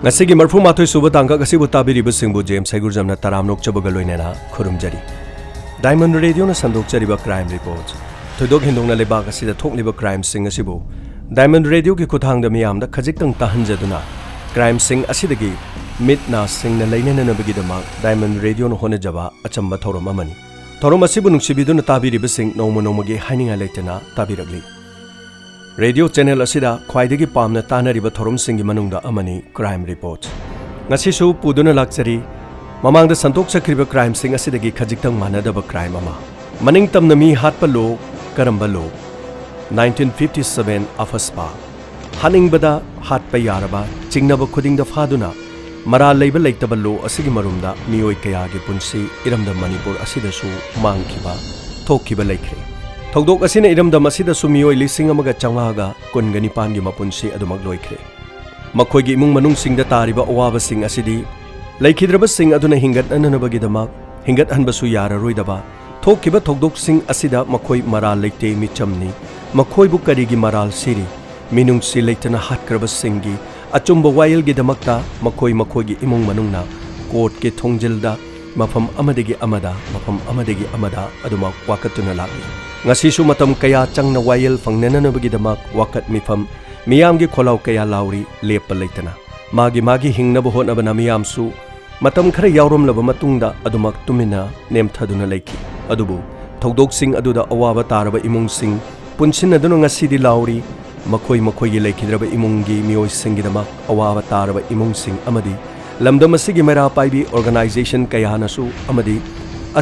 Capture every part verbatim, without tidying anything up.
ꯉꯁꯤꯒꯤ ꯃꯔꯤꯐꯨ ꯃꯥꯊꯣꯏ ꯁꯨꯕ ꯇꯥꯡꯀꯛ ꯑꯁꯤꯕꯨ ꯇꯥꯕꯤꯔꯤꯕꯁꯤꯡꯕꯨ ꯖꯦꯝꯁ ꯍꯩꯒꯨꯔꯖꯝꯅ ꯇꯔꯥꯝꯅ ꯑꯣꯛꯆꯕꯒ ꯂꯣꯏꯅꯅ ꯈꯨꯔꯨꯝꯖꯔꯤ꯫ ꯗꯥꯏꯃꯟ ꯔꯦꯗꯤꯑꯣꯅ ꯁꯟꯗꯣꯛꯆꯔꯤꯕ ꯀ꯭ꯔꯥꯏꯝ ꯔꯤꯄꯣꯔꯠ꯫ ꯊꯣꯏꯗꯣꯛ ꯍꯦꯟꯗꯣꯛꯅ ꯂꯩꯕꯥꯛ ꯑꯁꯤꯗ ꯊꯣꯛꯂꯤꯕ ꯀ꯭ꯔꯥꯏꯝꯁꯤꯡ ꯑꯁꯤꯕꯨ ꯗꯥꯏꯃꯟ ꯔꯦꯗꯤꯑꯣꯒꯤ ꯈꯨꯠꯊꯥꯡꯗ ꯃꯤꯌꯥꯝꯗ ꯈꯖꯤꯛꯇꯪ ꯇꯥꯍꯟꯖꯗꯨꯅ, ꯀ꯭ꯔꯥꯏꯝꯁꯤꯡ ꯑꯁꯤꯗꯒꯤ ꯃꯤꯠ ꯅꯥ ꯁꯤꯡꯅ ꯂꯩꯅꯅꯅꯕꯒꯤꯗꯃꯛ ꯗꯥꯏꯃꯟ ꯔꯦꯗꯤꯑꯣꯅ ꯍꯣꯠꯅꯖꯕ ꯑꯆꯝꯕ ꯊꯧꯔꯝ ꯑꯃꯅꯤ꯫ ꯊꯧꯔꯝ ꯑꯁꯤꯕꯨ ꯅꯨꯡꯁꯤꯕꯤꯗꯨꯅ ꯇꯥꯕꯤꯔꯤꯕꯁꯤꯡ ꯅꯣꯡꯃ ꯅꯣꯡꯃꯒꯤ ꯍꯥꯏꯅꯤꯡꯉꯥꯏ ꯂꯩꯇꯅ ꯇꯥꯕꯤꯔꯛꯂꯤ꯫ ꯔꯦꯗꯤꯑꯣ ꯆꯦꯅꯦꯜ ꯑꯁꯤꯗ ꯈ꯭ꯋꯥꯏꯗꯒꯤ ꯄꯥꯝꯅ ꯇꯥꯅꯔꯤꯕ ꯊꯧꯔꯝꯁꯤꯡꯒꯤ ꯃꯅꯨꯡꯗ ꯑꯃꯅꯤ ꯀ꯭ꯔꯥꯏꯝ ꯔꯤꯄꯣꯔꯠ꯫ ꯉꯁꯤꯁꯨ ꯄꯨꯗꯨꯅ ꯂꯥꯛꯆꯔꯤ ꯃꯃꯥꯡꯗ ꯁꯟꯗꯣꯛꯆꯈ꯭ꯔꯤꯕ ꯀ꯭ꯔꯥꯏꯝꯁꯤꯡ ꯑꯁꯤꯗꯒꯤ ꯈꯖꯤꯛꯇꯪ ꯃꯥꯟꯅꯗꯕ ꯀ꯭ꯔꯥꯏꯝ ꯑꯃ꯫ ꯃꯅꯤꯡ ꯇꯝꯅ ꯃꯤ ꯍꯥꯠꯄ ꯂꯣ꯫ ꯀꯔꯝꯕ ꯂꯣ? Nineteen fifty seven AFSPA. ꯍꯥꯠꯅꯤꯡꯕꯗ ꯍꯥꯠꯄ ꯌꯥꯔꯕ, ꯆꯤꯡꯅꯕ ꯈꯨꯗꯤꯡꯗ ꯐꯥꯗꯨꯅ ꯃꯔꯥꯜ ꯂꯩꯕ ꯂꯩꯇꯕ ꯂꯣ ꯑꯁꯤꯒꯤ ꯃꯔꯨꯝꯗ ꯃꯤꯑꯣꯏ ꯀꯌꯥꯒꯤ ꯄꯨꯟꯁꯤ ꯏꯔꯝꯗꯝ ꯃꯅꯤꯄꯨꯔ ꯑꯁꯤꯗꯁꯨ ꯃꯥꯡꯈꯤꯕ, ꯊꯣꯛꯈꯤꯕ ꯂꯩꯈ꯭ꯔꯦ꯫ ꯊꯧꯗꯣꯛ ꯑꯁꯤꯅ ꯏꯔꯝꯗꯝ ꯑꯁꯤꯗꯁꯨ ꯃꯤꯑꯣꯏ ꯂꯤꯁꯤꯡ ꯑꯃꯒ ꯆꯥꯝꯃꯉꯥꯒ ꯀꯨꯟꯒ ꯅꯤꯄꯥꯟꯒꯤ ꯃꯄꯨꯟꯁꯤ ꯑꯗꯨꯃꯛ ꯂꯣꯏꯈ꯭ꯔꯦ꯫ ꯃꯈꯣꯏꯒꯤ ꯏꯃꯨꯡ ꯃꯅꯨꯡꯁꯤꯡꯗ ꯇꯥꯔꯤꯕ ꯑꯋꯥꯕꯁꯤꯡ ꯑꯁꯤꯗꯤ ꯂꯩꯈꯤꯗ꯭ꯔꯕꯁꯤꯡ ꯑꯗꯨꯅ ꯍꯤꯡꯒꯠꯅꯅꯕꯒꯤꯗꯃꯛ ꯍꯤꯡꯒꯠꯍꯟꯕꯁꯨ ꯌꯥꯔꯔꯣꯏꯗꯕ ꯊꯣꯛꯈꯤꯕ ꯊꯧꯗꯣꯛꯁꯤꯡ ꯑꯁꯤꯗ ꯃꯈꯣꯏ ꯃꯔꯥꯜ ꯂꯩꯇꯦ ꯃꯤꯆꯝꯅꯤ꯫ ꯃꯈꯣꯏꯕꯨ ꯀꯔꯤꯒꯤ ꯃꯔꯥꯜ ꯁꯤꯔꯤ? ꯃꯤꯅꯨꯡꯁꯤ ꯂꯩꯇꯅ ꯍꯥꯠꯈ꯭ꯔꯕꯁꯤꯡꯒꯤ ꯑꯆꯨꯝꯕ ꯋꯥꯌꯦꯜꯒꯤꯗꯃꯛꯇ ꯃꯈꯣꯏ ꯃꯈꯣꯏꯒꯤ ꯏꯃꯨꯡ ꯃꯅꯨꯡꯅ ꯀꯣꯔꯠꯀꯤ ꯊꯣꯡꯖꯤꯜꯗ ꯃꯐꯝ ꯑꯃꯗꯒꯤ ꯑꯃꯗ, ꯃꯐꯝ ꯑꯃꯗꯒꯤ ꯑꯃꯗ ꯑꯗꯨꯃꯛ ꯋꯥꯀꯠꯇꯨꯅ ꯂꯥꯛꯂꯤ꯫ ꯉꯁꯤꯁꯨ ꯃꯇꯝ ꯀꯌꯥ ꯆꯪꯅ ꯋꯥꯌꯦꯜ ꯐꯪꯅꯅꯕꯒꯤꯗꯃꯛ ꯋꯥꯀꯠ ꯃꯤꯐꯝ, ꯃꯤꯌꯥꯝꯒꯤ ꯈꯣꯜꯂꯥꯎ ꯀꯌꯥ ꯂꯥꯎꯔꯤ ꯂꯦꯞꯄ ꯂꯩꯇꯅ꯫ ꯃꯥꯒꯤ ꯃꯥꯒꯤ ꯍꯤꯡꯅꯕ ꯍꯣꯠꯅꯕꯅ ꯃꯤꯌꯥꯝꯁꯨ ꯃꯇꯝ ꯈꯔ ꯌꯥꯎꯔꯝꯂꯕ ꯃꯇꯨꯡꯗ ꯑꯗꯨꯃꯛ ꯇꯨꯃꯤꯟꯅ ꯅꯦꯝꯊꯗꯨꯅ ꯂꯩꯈꯤ꯫ ꯑꯗꯨꯕꯨ ꯊꯧꯗꯣꯛꯁꯤꯡ ꯑꯗꯨꯗ ꯑꯋꯥꯕ ꯇꯥꯔꯕ ꯏꯃꯨꯡꯁꯤꯡ ꯄꯨꯟꯁꯤꯟꯅꯗꯨꯅ ꯉꯁꯤꯗꯤ ꯂꯥꯎꯔꯤ꯫ ꯃꯈꯣꯏ ꯃꯈꯣꯏꯒꯤ ꯂꯩꯈꯤꯗ꯭ꯔꯕ ꯏꯃꯨꯡꯒꯤ ꯃꯤꯑꯣꯏꯁꯤꯡꯒꯤꯗꯃꯛ ꯑꯋꯥꯕ ꯇꯥꯔꯕ ꯏꯃꯨꯡꯁꯤꯡ ꯑꯃꯗꯤ ꯂꯝꯗꯝ ꯑꯁꯤꯒꯤ ꯃꯩꯔꯥ ꯄꯥꯏꯕꯤ ꯑꯣꯔꯒꯅꯥꯏꯖꯦꯁꯟ ꯀꯌꯥꯅꯁꯨ ꯑꯃꯗꯤ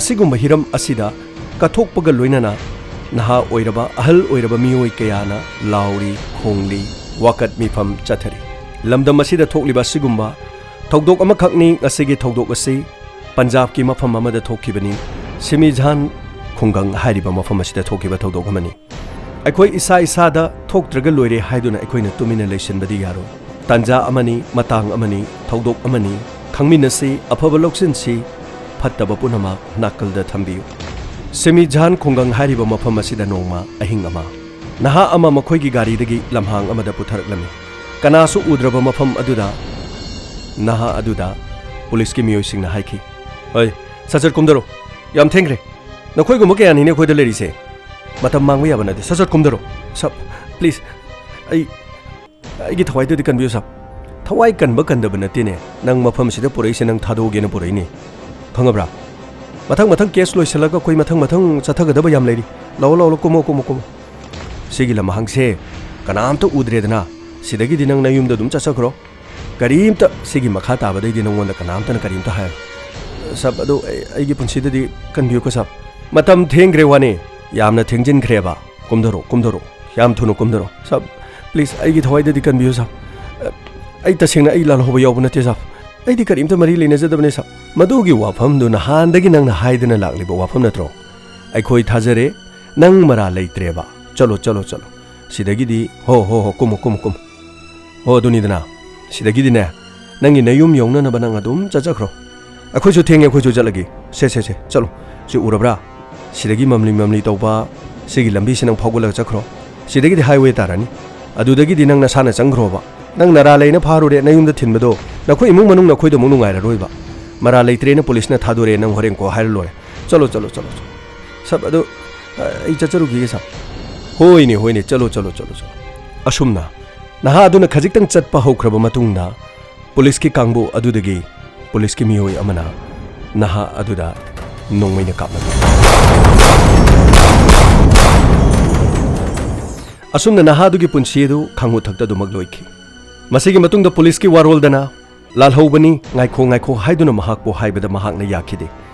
ꯑꯁꯤꯒꯨꯝꯕ ꯍꯤꯔꯝ ꯑꯁꯤꯗ ꯀꯠꯊꯣꯛꯄꯒ ꯂꯣꯏꯅꯅ ꯅꯍꯥ ꯑꯣꯏꯔꯕ, ꯑꯍꯜ ꯑꯣꯏꯔꯕ ꯃꯤꯑꯣꯏ ꯀꯌꯥꯅ ꯂꯥꯎꯔꯤ, ꯈꯣꯡꯂꯤ, ꯋꯥꯀꯠ ꯃꯤꯐꯝ ꯆꯠꯊꯔꯤ꯫ ꯂꯝꯗꯝ ꯑꯁꯤꯗ ꯊꯣꯛꯂꯤꯕ ꯑꯁꯤꯒꯨꯝꯕ ꯊꯧꯗꯣꯛ ꯑꯃꯈꯛꯅꯤ꯫ ꯉꯁꯤꯒꯤ ꯊꯧꯗꯣꯛ ꯑꯁꯤ ꯄꯟꯖꯥꯕꯀꯤ ꯃꯐꯝ ꯑꯃꯗ ꯊꯣꯛꯈꯤꯕꯅꯤ꯫ ꯁꯤꯃꯤꯖꯥꯟ ꯈꯨꯡꯒꯪ ꯍꯥꯏꯔꯤꯕ ꯃꯐꯝ ꯑꯁꯤꯗ ꯊꯣꯛꯈꯤꯕ ꯊꯧꯗꯣꯛ ꯑꯃꯅꯤ꯫ ꯑꯩꯈꯣꯏ ꯏꯁꯥ ꯏꯁꯥꯗ ꯊꯣꯛꯇ꯭ꯔꯒ ꯂꯣꯏꯔꯦ ꯍꯥꯏꯗꯨꯅ ꯑꯩꯈꯣꯏꯅ ꯇꯨꯃꯤꯟꯅ ꯂꯩꯁꯤꯟꯕꯗꯤ ꯌꯥꯔꯣꯏ꯫ ꯇꯥꯟꯖꯥ ꯑꯃꯅꯤ, ꯃꯇꯥꯡ ꯑꯃꯅꯤ, ꯊꯧꯗꯣꯛ ꯑꯃꯅꯤ, ꯈꯪꯃꯤꯟꯅꯁꯤ, ꯑꯐꯕ ꯂꯧꯁꯤꯟꯁꯤ, ꯐꯠꯇꯕ ꯄꯨꯝꯅꯃꯛ ꯅꯥꯀꯜꯗ ꯊꯝꯕꯤꯌꯨ꯫ ꯁꯤꯃꯤꯖꯥꯟ ꯈꯨꯡꯒꯪ ꯍꯥꯏꯔꯤꯕ ꯃꯐꯝ ꯑꯁꯤꯗ ꯅꯣꯡꯃ ꯑꯍꯤꯡ ꯑꯃ ꯅꯍꯥ ꯑꯃ ꯃꯈꯣꯏꯒꯤ ꯒꯥꯔꯤꯗꯒꯤ ꯂꯝꯍꯥꯡ ꯑꯃꯗ ꯄꯨꯊꯔꯛꯂꯝꯃꯤ꯫ ꯀꯅꯥꯁꯨ ꯎꯗ꯭ꯔꯕ ꯃꯐꯝ ꯑꯗꯨꯗ ꯅꯍꯥ ꯑꯗꯨꯗ ꯄꯨꯂꯤꯁꯀꯤ ꯃꯤꯑꯣꯏꯁꯤꯡꯅ ꯍꯥꯏꯈꯤ, "ꯍꯣꯏ, ꯁꯠ ꯁꯠ ꯀꯨꯝꯊꯔꯣ, ꯌꯥꯝ ꯊꯦꯡꯈ꯭ꯔꯦ꯫ ꯅꯈꯣꯏꯒꯨꯝꯕ ꯀꯌꯥꯅꯤꯅꯦ ꯑꯩꯈꯣꯏꯗ ꯂꯩꯔꯤꯁꯦ꯫ ꯃꯇꯝ ꯃꯥꯡꯕ ꯌꯥꯕ ꯅꯠꯇꯦ, ꯁꯠ ꯁꯠ ꯀꯨꯝꯊꯔꯣ꯫ ꯁꯥꯕ, please, ꯑꯩ, ꯑꯩꯒꯤ ꯊꯋꯥꯏꯗꯨꯗꯤ ꯀꯟꯕꯤꯌꯨ ꯁꯥꯕ꯫" "ꯊꯋꯥꯏ ꯀꯟꯕ ꯀꯟꯗꯕ ꯅꯠꯇꯦꯅꯦ, ꯅꯪ ꯃꯐꯝꯁꯤꯗ ꯄꯨꯔꯛꯏꯁꯦ ꯅꯪ ꯊꯥꯗꯣꯛꯑꯒꯦꯅ ꯄꯨꯔꯛꯏꯅꯦ, ꯈꯪꯉꯕ꯭ꯔꯥ? ꯃꯊꯪ ꯃꯊꯪ ꯀꯦꯁ ꯂꯣꯏꯁꯤꯜꯂꯒ ꯑꯩꯈꯣꯏ ꯃꯊꯪ ꯃꯊꯪ ꯆꯠꯊꯒꯗꯕ ꯌꯥꯝ ꯂꯩꯔꯤ꯫ ꯂꯥꯛꯑꯣ, ꯂꯥꯛꯑꯣ, ꯂꯥꯛꯑꯣ, ꯀꯨꯝꯃꯣ, ꯀꯨꯝꯃꯣ, ꯀꯨꯝꯃꯣ꯫ ꯁꯤꯒꯤ ꯂꯝꯍꯥꯡꯁꯦ ꯀꯅꯥꯝꯇ ꯎꯗ꯭ꯔꯦꯗꯅ, ꯁꯤꯗꯒꯤꯗꯤ ꯅꯪ ꯅꯌꯨꯝꯗ ꯑꯗꯨꯝ ꯆꯠꯆꯈ꯭ꯔꯣ꯫ ꯀꯔꯤꯝꯇ ꯁꯤꯒꯤ ꯃꯈꯥ ꯇꯥꯕꯗꯩꯗꯤ ꯅꯪꯉꯣꯟꯗ ꯀꯅꯥꯝꯇꯅ ꯀꯔꯤꯝꯇ ꯍꯥꯏꯔꯣꯏ꯫" "ꯁꯥꯕ, ꯑꯗꯨ ꯑꯩ, ꯑꯩꯒꯤ ꯄꯨꯟꯁꯤꯗꯗꯤ ꯀꯟꯕꯤꯌꯨꯀꯣ ꯁꯥꯕ꯫" "ꯃꯇꯝ ꯊꯦꯡꯈ꯭ꯔꯦ ꯋꯥꯅꯤ, ꯌꯥꯝꯅ ꯊꯦꯡꯖꯤꯟꯈ꯭ꯔꯦꯕ꯫ ꯀꯨꯝꯊꯔꯣ, ꯀꯨꯝꯊꯔꯣ, ꯌꯥꯝ ꯊꯨꯅ ꯀꯨꯝꯊꯔꯣ ꯁꯥꯕ꯫ Please, ꯑꯩꯒꯤ ꯊꯋꯥꯏꯗꯗꯤ ꯀꯟꯕꯤꯌꯨ ꯁꯥꯕ꯫ ꯑꯩ ꯇꯁꯦꯡꯅ ꯑꯩ ꯂꯥꯜꯍꯧꯕ ꯌꯥꯎꯕ ꯅꯠꯇꯦ ꯁꯥꯕ꯫ ꯑꯩꯗꯤ ꯀꯔꯤꯝꯇ ꯃꯔꯤ ꯂꯩꯅꯖꯗꯕꯅꯦ ꯁꯥꯕ꯫" "ꯃꯗꯨꯒꯤ ꯋꯥꯐꯝꯗꯨ ꯅꯍꯥꯟꯗꯒꯤ ꯅꯪꯅ ꯍꯥꯏꯗꯅ ꯂꯥꯛꯂꯤꯕ ꯋꯥꯐꯝ ꯅꯠꯇ꯭ꯔꯣ? ꯑꯩꯈꯣꯏ ꯊꯥꯖꯔꯦ, ꯅꯪ ꯃꯔꯥ ꯂꯩꯇ꯭ꯔꯦꯕ꯫ ꯆꯠꯂꯣ, ꯆꯠꯂꯣ, ꯆꯠꯂꯣ꯫ ꯁꯤꯗꯒꯤꯗꯤ, ꯍꯣ, ꯍꯣ, ꯍꯣ, ꯀꯨꯝꯃꯣ, ꯀꯨꯝꯃꯣ, ꯀꯨꯝꯃꯣ꯫ ꯍꯣ, ꯑꯗꯨꯅꯤꯗꯅ, ꯁꯤꯗꯒꯤꯗꯤꯅꯦ, ꯅꯪꯒꯤ ꯅꯌꯨꯝ ꯌꯧꯅꯅꯕ ꯅꯪ ꯑꯗꯨꯝ ꯆꯠꯆꯈ꯭ꯔꯣ꯫ ꯑꯩꯈꯣꯏꯁꯨ ꯊꯦꯡꯉꯦ, ꯑꯩꯈꯣꯏꯁꯨ ꯆꯠꯂꯒꯦ꯫ ꯁꯦ, ꯁꯦ, ꯁꯦ, ꯆꯠꯂꯣ꯫ ꯁꯤ ꯎꯔꯕ꯭ꯔꯥ? ꯁꯤꯗꯒꯤ ꯃꯝꯂꯤ ꯃꯝꯂꯤ ꯇꯧꯕ ꯁꯤꯒꯤ ꯂꯝꯕꯤꯁꯤ ꯅꯪ ꯐꯥꯎꯒꯠꯂꯒ ꯆꯠꯈ꯭ꯔꯣ꯫ ꯁꯤꯗꯒꯤꯗꯤ highway ꯇꯥꯔꯅꯤ꯫ ꯑꯗꯨꯗꯒꯤꯗꯤ ꯅꯪ ꯅꯁꯥꯅ ꯆꯪꯈ꯭ꯔꯣꯕ꯫ ꯅꯪ ꯅꯔꯥ ꯂꯩꯅ ꯐꯥꯔꯨꯔꯦ, ꯅꯌꯨꯝꯗ ꯊꯤꯟꯕꯗꯣ ꯅꯈꯣꯏ ꯏꯃꯨꯡ ꯃꯅꯨꯡ ꯅꯈꯣꯏꯗ ꯑꯃꯨꯛ ꯅꯨꯡꯉꯥꯏꯔꯔꯣꯏꯕ꯫ ꯃꯔꯥ ꯂꯩꯇ꯭ꯔꯦꯅ ꯄꯨꯂꯤꯁꯅ ꯊꯥꯗꯣꯔꯛꯑꯦ, ꯅꯪ ꯍꯣꯔꯦꯟ ꯀꯣ ꯍꯥꯏꯔ ꯂꯣꯏꯔꯦ꯫ ꯆꯠꯂꯣ, ꯆꯠꯂꯣ, ꯆꯠꯂꯣ, ꯆꯠꯂꯣ꯫ ꯁꯥꯕ, ꯑꯗꯨ, ꯑ, ꯑꯩ ꯆꯠꯆꯔꯨꯈꯤꯒꯦ, ꯁꯥꯕ꯫ ꯍꯣꯏꯅꯦ, ꯍꯣꯏꯅꯦ, ꯆꯠꯂꯣ, ꯆꯠꯂꯣ, ꯆꯠꯂꯣ, ꯆꯠꯂꯣ꯫ ꯑꯁꯨꯝꯅ ꯅꯍꯥ ꯑꯗꯨꯅ ꯈꯖꯤꯛꯇꯪ ꯆꯠꯄ ꯍꯧꯈ꯭ꯔꯕ ꯃꯇꯨꯡꯗ ꯄꯨꯂꯤꯁꯀꯤ ꯀꯥꯡꯕꯨ ꯑꯗꯨꯗꯒꯤ ꯄꯨꯂꯤꯁꯀꯤ ꯃꯤꯑꯣꯏ ꯑꯃꯅ ꯅꯍꯥ ꯑꯗꯨꯗ ꯅꯣꯡꯃꯩꯅ ꯀꯥꯞꯂꯝꯃꯤ꯫ ꯑꯁꯨꯝꯅ ꯅꯍꯥ ꯑꯗꯨꯒꯤ ꯄꯨꯟꯁꯤ ꯑꯗꯨ ꯈꯥꯡꯉꯨꯊꯛꯇ ꯑꯗꯨꯃꯛ ꯂꯣꯏꯈꯤ꯫ ꯃꯁꯤꯒꯤ ꯃꯇꯨꯡꯗ ꯄꯨꯂꯤꯁꯀꯤ ꯋꯥꯔꯣꯜꯗꯅ, "ꯂꯥꯜꯍꯧꯕꯅꯤ, ꯉꯥꯏꯈꯣ, ꯉꯥꯏꯈꯣ" ꯍꯥꯏꯗꯨꯅ ꯃꯍꯥꯛꯄꯨ ꯍꯥꯏꯕꯗ ꯃꯍꯥꯛꯅ ꯌꯥꯈꯤꯗꯦ꯫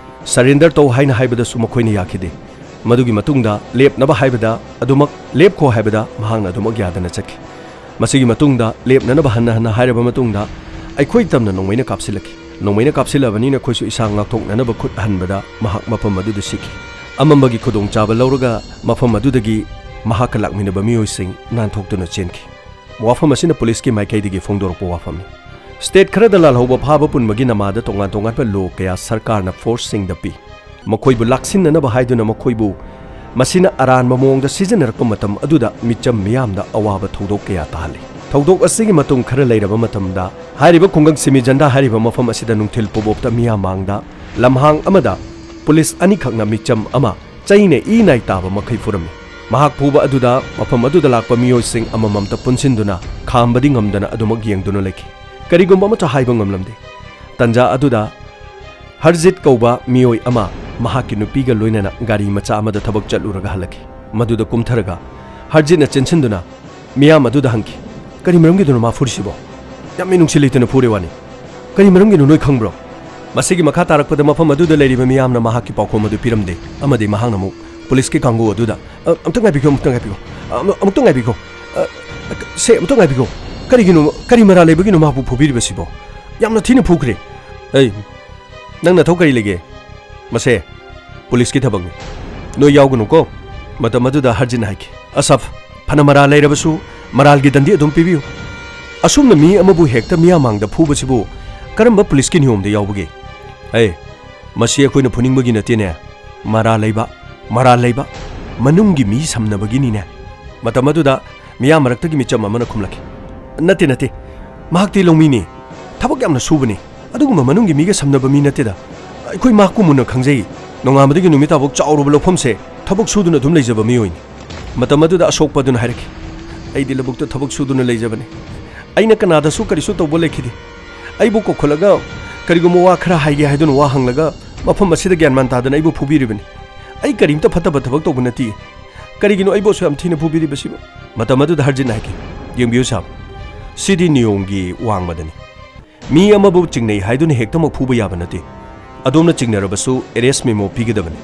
"Surrender ꯇꯧ" ꯍꯥꯏꯅ ꯍꯥꯏꯕꯗꯁꯨ ꯃꯈꯣꯏꯅ ꯌꯥꯈꯤꯗꯦ꯫ ꯃꯗꯨꯒꯤ ꯃꯇꯨꯡꯗ ꯂꯦꯞꯅꯕ ꯍꯥꯏꯕꯗ ꯑꯗꯨꯃꯛ, "ꯂꯦꯞꯈꯣ" ꯍꯥꯏꯕꯗ ꯃꯍꯥꯛꯅ ꯑꯗꯨꯃꯛ ꯌꯥꯗꯅ ꯆꯠꯈꯤ꯫ ꯃꯁꯤꯒꯤ ꯃꯇꯨꯡꯗ ꯂꯦꯞꯅꯅꯕ ꯍꯟꯅ ꯍꯟꯅ ꯍꯥꯏꯔꯕ ꯃꯇꯨꯡꯗ, ꯑꯩꯈꯣꯏ ꯇꯝꯅ ꯅꯣꯡꯃꯩꯅ ꯀꯥꯞꯁꯤꯜꯂꯛꯈꯤ꯫ ꯅꯣꯡꯃꯩꯅ ꯀꯥꯞꯁꯤꯜꯂꯕꯅꯤꯅ ꯑꯩꯈꯣꯏꯁꯨ ꯏꯁꯥ ꯉꯥꯛꯊꯣꯛꯅꯅꯕ ꯈꯨꯠ ꯍꯟꯕꯗ ꯃꯍꯥꯛ ꯃꯐꯝ ꯑꯗꯨꯗ ꯁꯤꯈꯤ꯫ ꯑꯃꯝꯕꯒꯤ ꯈꯨꯗꯣꯡꯆꯥꯕ ꯂꯧꯔꯒ ꯃꯐꯝ ꯑꯗꯨꯗꯒꯤ ꯃꯍꯥꯛꯀ ꯂꯥꯛꯃꯤꯟꯅꯕ ꯃꯤꯑꯣꯏꯁꯤꯡ ꯅꯥꯟꯊꯣꯛꯇꯨꯅ ꯆꯦꯟꯈꯤ꯫ ꯋꯥꯐꯝ ꯑꯁꯤꯅ ꯄꯨꯂꯤꯁꯀꯤ ꯃꯥꯏꯀꯩꯗꯒꯤ ꯐꯣꯡꯗꯣꯔꯛꯄ ꯋꯥꯐꯝꯅꯤ꯫ State ꯈꯔꯗ ꯂꯥꯜꯍꯧꯕ ꯐꯥꯕ ꯄꯨꯟꯕꯒꯤ ꯅꯃꯥꯗ ꯇꯣꯉꯥꯟ ꯇꯣꯉꯥꯟꯕ law ꯀꯌꯥ ꯁꯔꯀꯥꯔꯅ ꯐꯣꯔꯁꯁꯤꯡꯗ ꯄꯤ꯫ ꯃꯈꯣꯏꯕꯨ ꯂꯥꯛꯁꯤꯟꯅꯅꯕ ꯍꯥꯏꯗꯨꯅ ꯃꯈꯣꯏꯕꯨ ꯃꯁꯤꯅ ꯑꯔꯥꯟꯕ ꯃꯑꯣꯡꯗ ꯁꯤꯖꯤꯟꯅꯔꯛꯄ ꯃꯇꯝ ꯑꯗꯨꯗ ꯃꯤꯆꯝ ꯃꯤꯌꯥꯝꯗ ꯑꯋꯥꯕ ꯊꯧꯗꯣꯛ ꯀꯌꯥ ꯇꯥꯍꯜꯂꯤ꯫ ꯊꯧꯗꯣꯛ ꯑꯁꯤꯒꯤ ꯃꯇꯨꯡ ꯈꯔ ꯂꯩꯔꯕ ꯃꯇꯝꯗ, ꯍꯥꯏꯔꯤꯕ ꯈꯨꯡꯒꯪ ꯁꯤꯃꯤꯖꯟꯗꯥ ꯍꯥꯏꯔꯤꯕ ꯃꯐꯝ ꯑꯁꯤꯗ ꯅꯨꯡꯊꯤꯜ ꯄꯨꯕꯣꯞꯇ ꯃꯤꯌꯥꯝ ꯃꯥꯡꯗ ꯂꯝꯍꯥꯡ ꯑꯃꯗ ꯄꯨꯂꯤꯁ ꯑꯅꯤꯈꯛꯅ ꯃꯤꯆꯝ ꯑꯃ ꯆꯩꯅ ꯏ ꯅꯥꯏ ꯇꯥꯕ ꯃꯈꯩ ꯐꯨꯔꯝꯃꯤ꯫ ꯃꯍꯥꯛ ꯐꯨꯕ ꯑꯗꯨꯗ ꯃꯐꯝ ꯑꯗꯨꯗ ꯂꯥꯛꯄ ꯃꯤꯑꯣꯏꯁꯤꯡ ꯑꯃꯃꯝꯇ ꯄꯨꯟꯁꯤꯟꯗꯨꯅ ꯈꯥꯝꯕꯗꯤ ꯉꯝꯗꯅ ꯑꯗꯨꯃꯛ ꯌꯦꯡꯗꯨꯅ ꯂꯩꯈꯤ꯫ ꯀꯔꯤꯒꯨꯝꯕ ꯑꯃꯠꯇ ꯍꯥꯏꯕ ꯉꯝꯂꯝꯗꯦ꯫ ꯇꯟꯖꯥ ꯑꯗꯨꯗ ꯍꯔꯖꯤꯠ ꯀꯧꯕ ꯃꯤꯑꯣꯏ ꯑꯃ ꯃꯍꯥꯛꯀꯤ ꯅꯨꯄꯤꯒ ꯂꯣꯏꯅꯅ ꯒꯥꯔꯤ ꯃꯆꯥ ꯑꯃꯗ ꯊꯕꯛ ꯆꯠꯂꯨꯔꯒ ꯍꯜꯂꯛꯈꯤ꯫ ꯃꯗꯨꯗ ꯀꯨꯝꯊꯔꯒ ꯍꯔꯖꯤꯠꯅ ꯆꯦꯟꯁꯤꯟꯗꯨꯅ ꯃꯤꯌꯥꯝ ꯑꯗꯨꯗ ꯍꯪꯈꯤ, "ꯀꯔꯤ ꯃꯔꯝꯒꯤꯗꯅꯣ ꯃꯥ ꯐꯨꯔꯤꯁꯤꯕꯣ? ꯌꯥꯝ ꯃꯤꯅꯨꯡꯁꯤ ꯂꯩꯇꯅ ꯐꯨꯔꯦ ꯋꯥꯅꯤ꯫ ꯀꯔꯤ ꯃꯔꯝꯒꯤꯅꯣ ꯅꯣꯏ ꯈꯪꯕ꯭ꯔꯣ?" ꯃꯁꯤꯒꯤ ꯃꯈꯥ ꯇꯥꯔꯛꯄꯗ ꯃꯐꯝ ꯑꯗꯨꯗ ꯂꯩꯔꯤꯕ ꯃꯤꯌꯥꯝꯅ ꯃꯍꯥꯛꯀꯤ ꯄꯥꯎꯈꯨꯝ ꯑꯗꯨ ꯄꯤꯔꯝꯗꯦ, ꯑꯃꯗꯤ ꯃꯍꯥꯛꯅ ꯑꯃꯨꯛ ꯄꯨꯂꯤꯁꯀꯤ ꯀꯥꯡꯕꯨ ꯑꯗꯨꯗ, "ꯑ, ꯑꯃꯨꯛꯇ ꯉꯥꯏꯕꯤꯈꯣ, ꯑꯃꯨꯛꯇ ꯉꯥꯏꯕꯤꯈꯣ, ꯑ, ꯑꯃꯨꯛ-, ꯑꯃꯨꯛꯇ ꯉꯥꯏꯕꯤꯈꯣ, ꯑ, ꯁꯦ, ꯑꯃꯨꯛꯇ ꯉꯥꯏꯕꯤꯈꯣ, ꯀꯔꯤꯒꯤꯅꯣ, ꯀꯔꯤ ꯃꯔꯥꯜ ꯂꯩꯕꯒꯤꯅꯣ ꯃꯍꯥꯛꯄꯨ ꯐꯨꯕꯤꯔꯤꯕꯁꯤꯕꯣ? ꯌꯥꯝꯅ ꯊꯤꯅ ꯐꯨꯈ꯭ꯔꯦ꯫ ꯑꯩ, ꯅꯪ ꯅꯊꯧ ꯀꯔꯤ ꯂꯩꯒꯦ? ꯃꯁꯦ ꯄꯨꯂꯤꯁꯀꯤ ꯊꯕꯛꯅꯤ꯫ ꯅꯣꯏ ꯌꯥꯎꯒꯅꯨꯀꯣ꯫" ꯃꯇꯝ ꯑꯗꯨꯗ ꯍꯔꯖꯤꯠꯅ ꯍꯥꯏꯈꯤ, "ꯑꯁꯐ, ꯐꯅ ꯃꯔꯥꯜ ꯂꯩꯔꯕꯁꯨ ꯃꯔꯥꯜꯒꯤ ꯗꯟꯗꯤ ꯑꯗꯨꯝ ꯄꯤꯕꯤꯌꯨ꯫ ꯑꯁꯨꯝꯅ ꯃꯤ ꯑꯃꯕꯨ ꯍꯦꯛꯇ ꯃꯤꯌꯥꯝ ꯃꯥꯡꯗ ꯐꯨꯕꯁꯤꯕꯨ ꯀꯔꯝꯕ ꯄꯨꯂꯤꯁꯀꯤ ꯅꯤꯌꯣꯝꯗ ꯌꯥꯎꯕꯒꯦ? ꯑꯦ, ꯃꯁꯤ ꯑꯩꯈꯣꯏꯅ ꯐꯨꯅꯤꯡꯕꯒꯤ ꯅꯠꯇꯦꯅꯦ꯫ ꯃꯔꯥꯜ ꯂꯩꯕ, ꯃꯔꯥꯜ ꯂꯩꯕ ꯃꯅꯨꯡꯒꯤ ꯃꯤ ꯁꯝꯅꯕꯒꯤꯅꯤꯅꯦ꯫" ꯃꯇꯝ ꯑꯗꯨꯗ ꯃꯤꯌꯥꯝ ꯃꯔꯛꯇꯒꯤ ꯃꯤꯆꯝ ꯑꯃꯅ ꯈꯨꯝꯂꯛꯈꯤ, "ꯅꯠꯇꯦ, ꯅꯠꯇꯦ, ꯃꯍꯥꯛꯇꯤ ꯂꯧꯃꯤꯅꯤ, ꯊꯕꯛ ꯌꯥꯝꯅ ꯁꯨꯕꯅꯤ꯫ ꯑꯗꯨꯒꯨꯝꯕ ꯃꯅꯨꯡꯒꯤ ꯃꯤꯒ ꯁꯝꯅꯕ ꯃꯤ ꯅꯠꯇꯦꯗ꯫ ꯑꯩꯈꯣꯏ ꯃꯍꯥꯛꯄꯨ ꯃꯨꯟꯅ ꯈꯪꯖꯩ꯫ ꯅꯣꯡꯉꯥꯟꯕꯗꯒꯤ ꯅꯨꯃꯤꯠ ꯇꯥꯐꯥꯎ ꯆꯥꯎꯔꯕ ꯂꯧꯐꯝꯁꯦ ꯊꯕꯛ ꯁꯨꯗꯨꯅ ꯑꯗꯨꯝ ꯂꯩꯖꯕ ꯃꯤꯑꯣꯏꯅꯤ꯫" ꯃꯇꯝ ꯑꯗꯨꯗ ꯑꯁꯣꯛꯄ ꯑꯗꯨꯅ ꯍꯥꯏꯔꯛꯈꯤ, "ꯑꯩꯗꯤ ꯂꯧꯕꯨꯛꯇ ꯊꯕꯛ ꯁꯨꯗꯨꯅ ꯂꯩꯖꯕꯅꯤ꯫ ꯑꯩꯅ ꯀꯅꯥꯗꯁꯨ ꯀꯔꯤꯁꯨ ꯇꯧꯕ ꯂꯩꯈꯤꯗꯦ꯫ ꯑꯩꯕꯨ ꯀꯧꯈꯠꯂꯒ ꯀꯔꯤꯒꯨꯝꯕ ꯋꯥ ꯈꯔ ꯍꯥꯏꯒꯦ ꯍꯥꯏꯗꯨꯅ ꯋꯥ ꯍꯪꯂꯒ ꯃꯐꯝ ꯑꯁꯤꯗ ꯒ꯭ꯌꯥꯟ ꯃꯥꯟ ꯇꯥꯗꯅ ꯑꯩꯕꯨ ꯐꯨꯕꯤꯔꯤꯕꯅꯤ꯫ ꯑꯩ ꯀꯔꯤꯝꯇ ꯐꯠꯇꯕ ꯊꯕꯛ ꯇꯧꯕ ꯅꯠꯇꯦ꯫ ꯀꯔꯤꯒꯤꯅꯣ ꯑꯩꯕꯨ ꯑꯁꯨꯛ ꯌꯥꯝ ꯊꯤꯅ ꯐꯨꯕꯤꯔꯤꯕꯁꯤꯕꯨ?" ꯃꯇꯝ ꯑꯗꯨꯗ ꯍꯔꯖꯤꯠꯅ ꯍꯥꯏꯈꯤ, "ꯌꯦꯡꯕꯤꯌꯨ ꯁꯥꯕ, ꯁꯤꯗꯤ ꯅꯤꯌꯣꯝꯒꯤ ꯋꯥꯡꯃꯗꯅꯤ꯫ ꯃꯤ ꯑꯃꯕꯨ ꯆꯤꯡꯅꯩ ꯍꯥꯏꯗꯨꯅ ꯍꯦꯛꯇꯃꯛ ꯐꯨꯕ ꯌꯥꯕ ꯅꯠꯇꯦ꯫ ꯑꯗꯣꯝꯅ ꯆꯤꯡꯅꯔꯕꯁꯨ ꯑꯦꯔꯦꯁ ꯃꯦꯃꯣ ꯄꯤꯒꯗꯕꯅꯤ꯫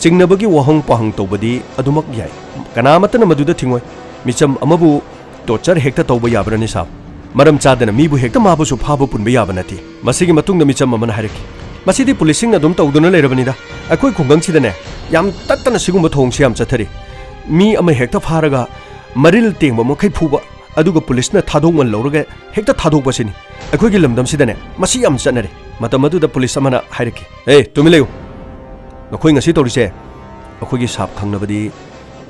ꯆꯤꯡꯅꯕꯒꯤ ꯋꯥꯍꯪ ꯄꯥꯎꯍꯪ ꯇꯧꯕꯗꯤ ꯑꯗꯨꯃꯛ ꯌꯥꯏ꯫ ꯀꯅꯥꯃꯠꯇꯅ ꯃꯗꯨꯗ ꯊꯤꯡꯉꯣꯏ꯫ ꯃꯤꯆꯝ ꯑꯃꯕꯨ ꯇꯣꯔꯆꯔ ꯍꯦꯛꯇ ꯇꯧꯕ ꯌꯥꯕ꯭ꯔꯅꯤ ꯁꯥꯕ? ꯃꯔꯝ ꯆꯥꯗꯅ ꯃꯤꯕꯨ ꯍꯦꯛꯇ ꯃꯥꯕꯨꯁꯨ ꯐꯥꯕ ꯄꯨꯟꯕ ꯌꯥꯕ ꯅꯠꯇꯦ꯫" ꯃꯁꯤꯒꯤ ꯃꯇꯨꯡꯗ ꯃꯤꯆꯝ ꯑꯃꯅ ꯍꯥꯏꯔꯛꯈꯤ, "ꯃꯁꯤꯗꯤ ꯄꯨꯂꯤꯁꯁꯤꯡꯅ ꯑꯗꯨꯝ ꯇꯧꯗꯨꯅ ꯂꯩꯔꯕꯅꯤꯗ꯫ ꯑꯩꯈꯣꯏ ꯈꯨꯡꯒꯪꯁꯤꯗꯅꯦ, ꯌꯥꯝ ꯇꯠꯇꯅ ꯁꯤꯒꯨꯝꯕ ꯊꯧꯑꯣꯡꯁꯤ ꯌꯥꯝ ꯆꯠꯊꯔꯤ꯫ ꯃꯤ ꯑꯃ ꯍꯦꯛꯇ ꯐꯥꯔꯒ ꯃꯔꯤꯜ ꯇꯦꯡꯕ ꯃꯈꯩ ꯐꯨꯕ, ꯑꯗꯨꯒ ꯄꯨꯂꯤꯁꯅ ꯊꯥꯗꯣꯛꯃꯜ ꯂꯧꯔꯒ ꯍꯦꯛꯇ ꯊꯥꯗꯣꯛꯄꯁꯤꯅꯤ꯫ ꯑꯩꯈꯣꯏꯒꯤ ꯂꯝꯗꯝꯁꯤꯗꯅꯦ, ꯃꯁꯤ ꯌꯥꯝ ꯆꯠꯅꯔꯦ꯫" ꯃꯇꯝ ꯑꯗꯨꯗ ꯄꯨꯂꯤꯁ ꯑꯃꯅ ꯍꯥꯏꯔꯛꯈꯤ, "ꯑꯦ, ꯇꯨꯃꯤꯟ ꯂꯩꯌꯨ꯫ ꯅꯈꯣꯏ ꯉꯁꯤ ꯇꯧꯔꯤꯁꯦ ꯑꯩꯈꯣꯏꯒꯤ ꯁꯥꯞ ꯈꯪꯅꯕꯗꯤ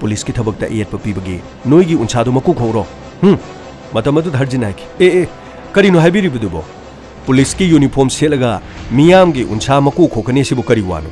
ꯄꯨꯂꯤꯁꯀꯤ ꯊꯕꯛꯇ ꯑꯌꯦꯠꯄ ꯄꯤꯕꯒꯤ ꯅꯣꯏꯒꯤ ꯎꯟꯁꯥꯗꯨ ꯃꯀꯨ ꯈꯣꯛꯎꯔꯣ꯫ ꯍꯨꯝ, ꯃꯇꯝ ꯑꯗꯨꯗ ꯍꯔꯖꯤꯟ ꯍꯥꯏꯈꯤ, "ꯑꯦ, ꯑꯦ, ꯀꯔꯤꯅꯣ ꯍꯥꯏꯕꯤꯔꯤꯕꯗꯨꯕꯣ? ꯄꯨꯂꯤꯁꯀꯤ ꯌꯨꯅꯤꯐꯣꯔꯝ ꯁꯦꯠꯂꯒ ꯃꯤꯌꯥꯝꯒꯤ ꯎꯟꯁꯥ ꯃꯀꯨ ꯈꯣꯛꯀꯅꯤ ꯁꯤꯕꯨ ꯀꯔꯤ ꯋꯥꯅꯣ?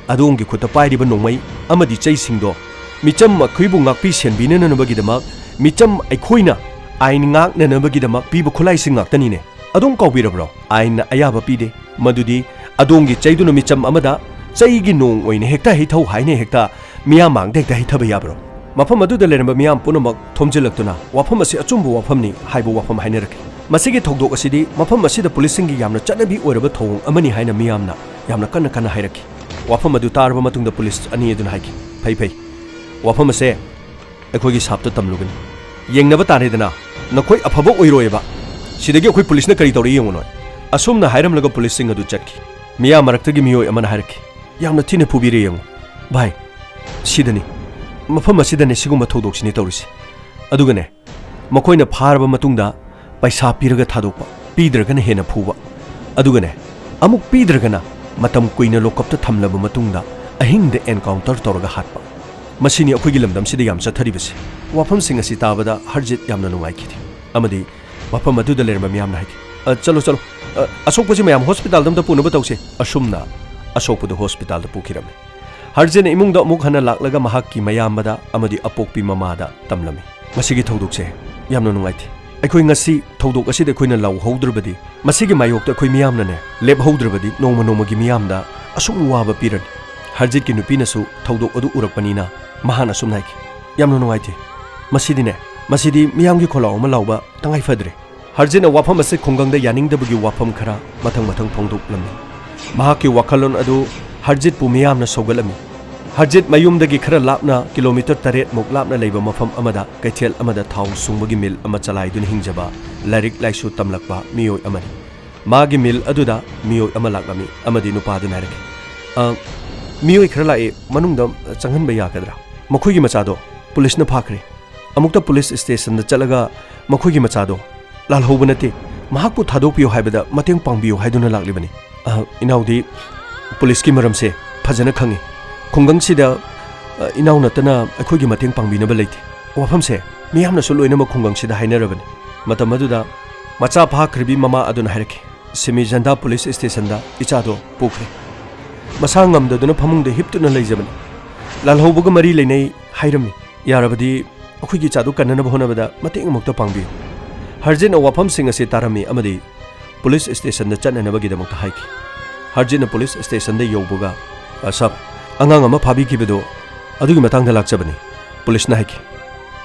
ꯑꯗꯣꯝꯒꯤ ꯈꯨꯠꯇ ꯄꯥꯏꯔꯤꯕ ꯅꯣꯡꯃꯩ ꯑꯃꯗꯤ ꯆꯩꯁꯤꯡꯗꯣ ꯃꯤꯆꯝ ꯑꯩꯈꯣꯏꯕꯨ ꯉꯥꯛꯄꯤ ꯁꯦꯟꯕꯤꯅꯅꯕꯒꯤꯗꯃꯛ, ꯃꯤꯆꯝ ꯑꯩꯈꯣꯏꯅ ꯑꯥꯏꯟ ꯉꯥꯛꯅꯅꯕꯒꯤꯗꯃꯛ ꯄꯤꯕ ꯈꯨꯠꯂꯥꯏꯁꯤꯡ ꯉꯥꯛꯇꯅꯤꯅꯦ꯫ ꯑꯗꯣꯝ ꯀꯥꯎꯕꯤꯔꯕ꯭ꯔꯣ? ꯑꯥꯏꯟꯅ ꯑꯌꯥꯕ ꯄꯤꯗꯦ꯫ ꯃꯗꯨꯗꯤ ꯑꯗꯣꯝꯒꯤ ꯆꯩꯗꯨꯅ ꯃꯤꯆꯝ ꯑꯃꯗ ꯆꯩꯒꯤ ꯅꯣꯡ ꯑꯣꯏꯅ ꯍꯦꯛꯇ ꯍꯩꯊꯧ ꯍꯥꯏꯅ ꯍꯦꯛꯇ ꯃꯤꯌꯥꯝ ꯃꯥꯡꯗ ꯍꯦꯛꯇ ꯍꯩꯊꯕ ꯌꯥꯕ꯭ꯔꯣ?" ꯃꯐꯝ ꯑꯗꯨꯗ ꯂꯩꯔꯝꯕ ꯃꯤꯌꯥꯝ ꯄꯨꯝꯅꯃꯛ ꯊꯣꯝꯖꯤꯜꯂꯛꯇꯨꯅ, "ꯋꯥꯐꯝ ꯑꯁꯤ ꯑꯆꯨꯝꯕ ꯋꯥꯐꯝꯅꯤ" ꯍꯥꯏꯕ ꯋꯥꯐꯝ ꯍꯥꯏꯅꯔꯛꯈꯤ꯫ ꯃꯁꯤꯒꯤ ꯊꯧꯗꯣꯛ ꯑꯁꯤꯗꯤ ꯃꯐꯝ ꯑꯁꯤꯗ ꯄꯨꯂꯤꯁꯁꯤꯡꯒꯤ ꯌꯥꯝꯅ ꯆꯠꯅꯕꯤ ꯑꯣꯏꯔꯕ ꯊꯧꯑꯣꯡ ꯑꯃꯅꯤ ꯍꯥꯏꯅ ꯃꯤꯌꯥꯝꯅ ꯌꯥꯝꯅ ꯀꯟꯅ ꯀꯟꯅ ꯍꯥꯏꯔꯛꯈꯤ꯫ ꯋꯥꯐꯝ ꯑꯗꯨ ꯇꯥꯔꯕ ꯃꯇꯨꯡꯗ ꯄꯨꯂꯤꯁ ꯑꯅꯤ ꯑꯗꯨꯅ ꯍꯥꯏꯈꯤ, "ꯐꯩ, ꯐꯩ, ꯋꯥꯐꯝ ꯑꯁꯦ ꯑꯩꯈꯣꯏꯒꯤ ꯁꯥꯞꯇ ꯇꯝꯂꯨꯒꯅꯤ꯫ ꯌꯦꯡꯅꯕ ꯇꯥꯔꯦꯗꯅ, ꯅꯈꯣꯏ ꯑꯐꯕ ꯑꯣꯏꯔꯣꯏꯕ꯫ ꯁꯤꯗꯒꯤ ꯑꯩꯈꯣꯏ ꯄꯨꯂꯤꯁꯅ ꯀꯔꯤ ꯇꯧꯔꯤ ꯌꯦꯡꯉꯨ ꯅꯣꯏ꯫" ꯑꯁꯨꯝꯅ ꯍꯥꯏꯔꯝꯂꯒ ꯄꯨꯂꯤꯁꯁꯤꯡ ꯑꯗꯨ ꯆꯠꯈꯤ꯫ ꯃꯤꯌꯥꯝ ꯃꯔꯛꯇꯒꯤ ꯃꯤꯑꯣꯏ ꯑꯃꯅ ꯍꯥꯏꯔꯛꯈꯤ, "ꯌꯥꯝꯅ ꯊꯤꯅ ꯐꯨꯕꯤꯔꯦ ꯌꯦꯡꯉꯨ꯫ ꯚꯥꯏ, ꯁꯤꯗꯅꯤ, ꯃꯐꯝ ꯑꯁꯤꯗꯅꯤ ꯁꯤꯒꯨꯝꯕ ꯊꯧꯗꯣꯛꯁꯤꯅꯤ ꯇꯧꯔꯤꯁꯤ꯫ ꯑꯗꯨꯒꯅꯦ, ꯃꯈꯣꯏꯅ ꯐꯥꯔꯕ ꯃꯇꯨꯡꯗ ꯄꯩꯁꯥ ꯄꯤꯔꯒ ꯊꯥꯗꯣꯛꯄ, ꯄꯤꯗ꯭ꯔꯒꯅ ꯍꯦꯟꯅ ꯐꯨꯕ, ꯑꯗꯨꯒꯅꯦ, ꯑꯃꯨꯛ ꯄꯤꯗ꯭ꯔꯒꯅ ꯃꯇꯝ ꯀꯨꯏꯅ ꯂꯣꯀꯞꯇ ꯊꯝꯂꯕ ꯃꯇꯨꯡꯗ ꯑꯍꯤꯡꯗ ꯑꯦꯟꯀꯥꯎꯟꯇꯔ ꯇꯧꯔꯒ ꯍꯥꯠꯄ꯫ ꯃꯁꯤꯅꯤ ꯑꯩꯈꯣꯏꯒꯤ ꯂꯝꯗꯝꯁꯤꯗ ꯌꯥꯝ ꯆꯠꯊꯔꯤꯕꯁꯤ꯫" ꯋꯥꯐꯝꯁꯤꯡ ꯑꯁꯤ ꯇꯥꯕꯗ ꯍꯔꯖꯤꯠ ꯌꯥꯝꯅ ꯅꯨꯡꯉꯥꯏꯈꯤꯗꯦ ꯑꯃꯗꯤ ꯃꯐꯝ ꯑꯗꯨꯗ ꯂꯩꯔꯝꯕ ꯃꯤꯌꯥꯝꯅ ꯍꯥꯏꯈꯤ, "ꯑ, ꯆꯠꯂꯣ, ꯆꯠꯂꯣ꯫ ꯑ, ꯑꯁꯣꯛꯄꯁꯤ ꯃꯌꯥꯝ ꯍꯣꯁꯄꯤꯇꯥꯜꯗ ꯑꯝꯇ ꯄꯨꯅꯕ ꯇꯧꯁꯤ꯫" ꯑꯁꯨꯝꯅ ꯑꯁꯣꯛꯄꯗꯨ ꯍꯣꯁꯄꯤꯇꯥꯜꯗ ꯄꯨꯈꯤꯔꯝꯃꯤ꯫ ꯍꯔꯖꯤꯠꯅ ꯏꯃꯨꯡꯗ ꯑꯃꯨꯛ ꯍꯟꯅ ꯂꯥꯛꯂꯒ ꯃꯍꯥꯛꯀꯤ ꯃꯌꯥꯝꯕꯗ ꯑꯃꯗꯤ ꯑꯄꯣꯛꯄꯤ ꯃꯃꯥꯗ ꯇꯝꯂꯝꯃꯤ꯫ ꯃꯁꯤꯒꯤ ꯊꯧꯗꯣꯛꯁꯦ ꯌꯥꯝꯅ ꯅꯨꯡꯉꯥꯏꯇꯦ꯫ ꯑꯩꯈꯣꯏ ꯉꯁꯤ ꯊꯧꯗꯣꯛ ꯑꯁꯤꯗ ꯑꯩꯈꯣꯏꯅ ꯂꯥꯎꯍꯧꯗ꯭ꯔꯕꯗꯤ, ꯃꯁꯤꯒꯤ ꯃꯥꯌꯣꯛꯇ ꯑꯩꯈꯣꯏ ꯃꯤꯌꯥꯝꯅꯅꯦ ꯂꯦꯞꯍꯧꯗ꯭ꯔꯕꯗꯤ, ꯅꯣꯡꯃ ꯅꯣꯡꯃꯒꯤ ꯃꯤꯌꯥꯝꯗ ꯑꯁꯨꯝ ꯋꯥꯕ ꯄꯤꯔꯅꯤ꯫ ꯍꯔꯖꯤꯠꯀꯤ ꯅꯨꯄꯤꯅꯁꯨ ꯊꯧꯗꯣꯛ ꯑꯗꯨ ꯎꯔꯛꯄꯅꯤꯅ ꯃꯍꯥꯛꯅ ꯑꯁꯨꯝꯅ ꯍꯥꯏꯈꯤ, "ꯌꯥꯝꯅ ꯅꯨꯡꯉꯥꯏꯇꯦ꯫ ꯃꯁꯤꯗꯤꯅꯦ, ꯃꯁꯤꯗꯤ ꯃꯤꯌꯥꯝꯒꯤ ꯈꯣꯜꯂꯥꯎ ꯑꯃ ꯂꯥꯎꯕ ꯇꯉꯥꯏ ꯐꯗ꯭ꯔꯦ꯫" ꯍꯔꯖꯤꯠꯅ ꯋꯥꯐꯝ ꯑꯁꯤ ꯈꯨꯡꯒꯪꯗ ꯌꯥꯅꯤꯡꯗꯕꯒꯤ ꯋꯥꯐꯝ ꯈꯔ ꯃꯊꯪ ꯃꯊꯪ ꯐꯣꯡꯗꯣꯛꯂꯝꯃꯤ꯫ ꯃꯍꯥꯛꯀꯤ ꯋꯥꯈꯜꯂꯣꯟ ꯑꯗꯨ ꯍꯔꯖꯤꯠꯄꯨ ꯃꯤꯌꯥꯝꯅ ꯁꯧꯒꯠꯂꯝꯃꯤ꯫ ꯍꯔꯖꯤꯠ ꯃꯌꯨꯝꯗꯒꯤ ꯈꯔ ꯂꯥꯞꯅ, ꯀꯤꯂꯣꯃꯤꯇꯔ ꯇꯔꯦꯠ ꯃꯨꯛ ꯂꯥꯞꯅ ꯂꯩꯕ ꯃꯐꯝ ꯑꯃꯗ ꯀꯩꯊꯦꯜ ꯑꯃꯗ ꯊꯥꯎ ꯁꯨꯡꯕꯒꯤ ꯃꯤꯜ ꯑꯃ ꯆꯂꯥꯏꯗꯨꯅ ꯍꯤꯡꯖꯕ, ꯂꯥꯏꯔꯤꯛ ꯂꯥꯏꯁꯨ ꯇꯝꯂꯛꯄ ꯃꯤꯑꯣꯏ ꯑꯃꯅꯤ꯫ ꯃꯥꯒꯤ ꯃꯤꯜ ꯑꯗꯨꯗ ꯃꯤꯑꯣꯏ ꯑꯃ ꯂꯥꯛꯂꯝꯃꯤ ꯑꯃꯗꯤ ꯅꯨꯄꯥꯗꯨꯅ ꯍꯥꯏꯔꯛꯈꯤ, "ꯑ, ꯃꯤꯑꯣꯏ ꯈꯔ ꯂꯥꯛꯏ, ꯃꯅꯨꯡꯗ ꯆꯪꯍꯟꯕ ꯌꯥꯒꯗ꯭ꯔꯥ? ꯃꯈꯣꯏꯒꯤ ꯃꯆꯥꯗꯣ ꯄꯨꯂꯤꯁꯅ ꯐꯥꯈ꯭ꯔꯦ꯫ ꯑꯃꯨꯛꯇ ꯄꯨꯂꯤꯁ ꯁ꯭ꯇꯦꯁꯟꯗ ꯆꯠꯂꯒ ꯃꯈꯣꯏꯒꯤ ꯃꯆꯥꯗꯣ ꯂꯥꯜꯍꯧꯕ ꯅꯠꯇꯦ, ꯃꯍꯥꯛꯄꯨ ꯊꯥꯗꯣꯛꯄꯤꯌꯨ ꯍꯥꯏꯕꯗ ꯃꯇꯦꯡ ꯄꯥꯡꯕꯤꯌꯨ ꯍꯥꯏꯗꯨꯅ ꯂꯥꯛꯂꯤꯕꯅꯤ꯫" "ꯑ, ꯏꯅꯥꯎꯗꯤ ꯄꯨꯂꯤꯁꯀꯤ ꯃꯔꯝꯁꯦ ꯐꯖꯅ ꯈꯪꯏ꯫ ꯈꯨꯡꯒꯪꯁꯤꯗ, ꯑ, ꯏꯅꯥꯎ ꯅꯠꯇꯅ ꯑꯩꯈꯣꯏꯒꯤ ꯃꯇꯦꯡ ꯄꯥꯡꯕꯤꯅꯕ ꯂꯩꯇꯦ꯫ ꯋꯥꯐꯝꯁꯦ ꯃꯤꯌꯥꯝꯅꯁꯨ ꯂꯣꯏꯅꯃꯛ ꯈꯨꯡꯒꯪꯁꯤꯗ ꯍꯥꯏꯅꯔꯕꯅꯤ꯫ ꯃꯇꯝ ꯑꯗꯨꯗ ꯃꯆꯥ ꯐꯥꯈ꯭ꯔꯤꯕꯤ ꯃꯃꯥ ꯑꯗꯨꯅ ꯍꯥꯏꯔꯛꯈꯤ, "ꯁꯤꯃꯤꯖꯟꯗꯥ ꯄꯨꯂꯤꯁ ꯁ꯭ꯇꯦꯁꯟꯗ ꯏꯆꯥꯗꯣ ꯄꯨꯈ꯭ꯔꯦ꯫ ꯃꯁꯥ ꯉꯝꯗꯗꯨꯅ ꯐꯃꯨꯡꯗ ꯍꯤꯞꯇꯨꯅ ꯂꯩꯖꯕꯅꯤ꯫ ꯂꯥꯜꯍꯧꯕꯒ ꯃꯔꯤ ꯂꯩꯅꯩ ꯍꯥꯏꯔꯝꯃꯤ꯫ ꯌꯥꯔꯕꯗꯤ ꯑꯩꯈꯣꯏꯒꯤ ꯏꯆꯥꯗꯨ ꯀꯟꯅꯅꯕ ꯍꯣꯠꯅꯕꯗ ꯃꯇꯦꯡ ꯑꯃꯨꯛꯇ ꯄꯥꯡꯕꯤꯌꯨ꯫" ꯍꯔꯖꯤꯠꯅ ꯋꯥꯐꯝꯁꯤꯡ ꯑꯁꯤ ꯇꯥꯔꯝꯃꯤ ꯑꯃꯗꯤ ꯄꯨꯂꯤꯁ ꯁ꯭ꯇꯦꯁꯟꯗ ꯆꯠꯅꯅꯕꯒꯤꯗꯃꯛꯇ ꯍꯥꯏꯈꯤ꯫ ꯍꯔꯖꯤꯠꯅ ꯄꯨꯂꯤꯁ ꯁ꯭ꯇꯦꯁꯟꯗ ꯌꯧꯕꯒ, "ꯑ, ꯁꯥꯕ, ꯑꯉꯥꯡ ꯑꯃ ꯐꯥꯕꯤꯈꯤꯕꯗꯣ ꯑꯗꯨꯒꯤ ꯃꯇꯥꯡꯗ ꯂꯥꯛꯆꯕꯅꯤ," ꯄꯨꯂꯤꯁꯅ ꯍꯥꯏꯈꯤ꯫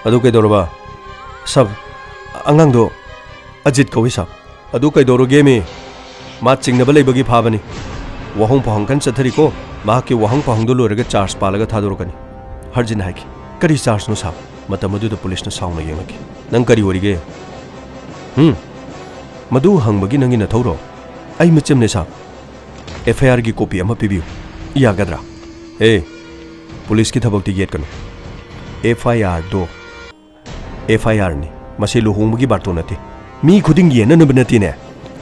"ꯑꯗꯨ ꯀꯩꯗꯧꯔꯕ?" "ꯁꯥꯕ, ꯑꯉꯥꯡꯗꯣ ꯑꯖꯤꯠ ꯀꯧꯏ ꯁꯥꯕ꯫" "ꯑꯗꯨ ꯀꯩꯗꯧꯔꯒꯦꯃꯤ? ꯃꯥ ꯆꯤꯡꯅꯕ ꯂꯩꯕꯒꯤ ꯐꯥꯕꯅꯤ꯫ ꯋꯥꯍꯪ ꯄꯥꯎꯍꯪ ꯀꯟꯅ ꯆꯠꯊꯔꯤꯀꯣ꯫ ꯃꯍꯥꯛꯀꯤ ꯋꯥꯍꯪ ꯄꯥꯎꯍꯪꯗꯨ ꯂꯣꯏꯔꯒ ꯆꯥꯔꯖ ꯄꯥꯜꯂꯒ ꯊꯥꯗꯣꯔꯛꯀꯅꯤ," ꯍꯔꯖꯤꯠꯅ ꯍꯥꯏꯈꯤ꯫ "ꯀꯔꯤ ꯆꯥꯔꯖꯅꯣ ꯁꯥꯕ?" ꯃꯇꯝ ꯑꯗꯨꯗ ꯄꯨꯂꯤꯁꯅ ꯁꯥꯎꯅ ꯌꯦꯡꯂꯛꯈꯤ꯫ "ꯅꯪ ꯀꯔꯤ ꯑꯣꯏꯔꯤꯒꯦ? ꯍꯨꯝ? ꯃꯗꯨ ꯍꯪꯕꯒꯤ ꯅꯪꯒꯤ ꯅꯊꯧꯔꯣ? ꯑꯩ ꯃꯆꯦꯝꯅꯦ ꯁꯥꯕ꯫ ꯑꯦꯐ ꯑꯥꯏ ꯑꯥꯔꯒꯤ ꯀꯣꯄꯤ ꯑꯃ ꯄꯤꯕꯤꯌꯨ꯫ ꯌꯥꯒꯗ꯭ꯔꯥ?" "ꯑꯦ, ꯄꯨꯂꯤꯁꯀꯤ ꯊꯕꯛꯇꯤ ꯌꯦꯠꯀꯅꯨ꯫ ꯑꯦꯐ ꯑꯥꯏ ꯑꯥꯔꯗꯣ ꯑꯦꯐ ꯑꯥꯏ ꯑꯥꯔꯅꯤ꯫ ꯃꯁꯤ ꯂꯨꯍꯣꯡꯕꯒꯤ ꯕꯥꯔꯇꯣꯟ ꯅꯠꯇꯦ꯫ ꯃꯤ ꯈꯨꯗꯤꯡ ꯌꯦꯟꯅꯅꯕ ꯅꯠꯇꯦꯅꯦ,"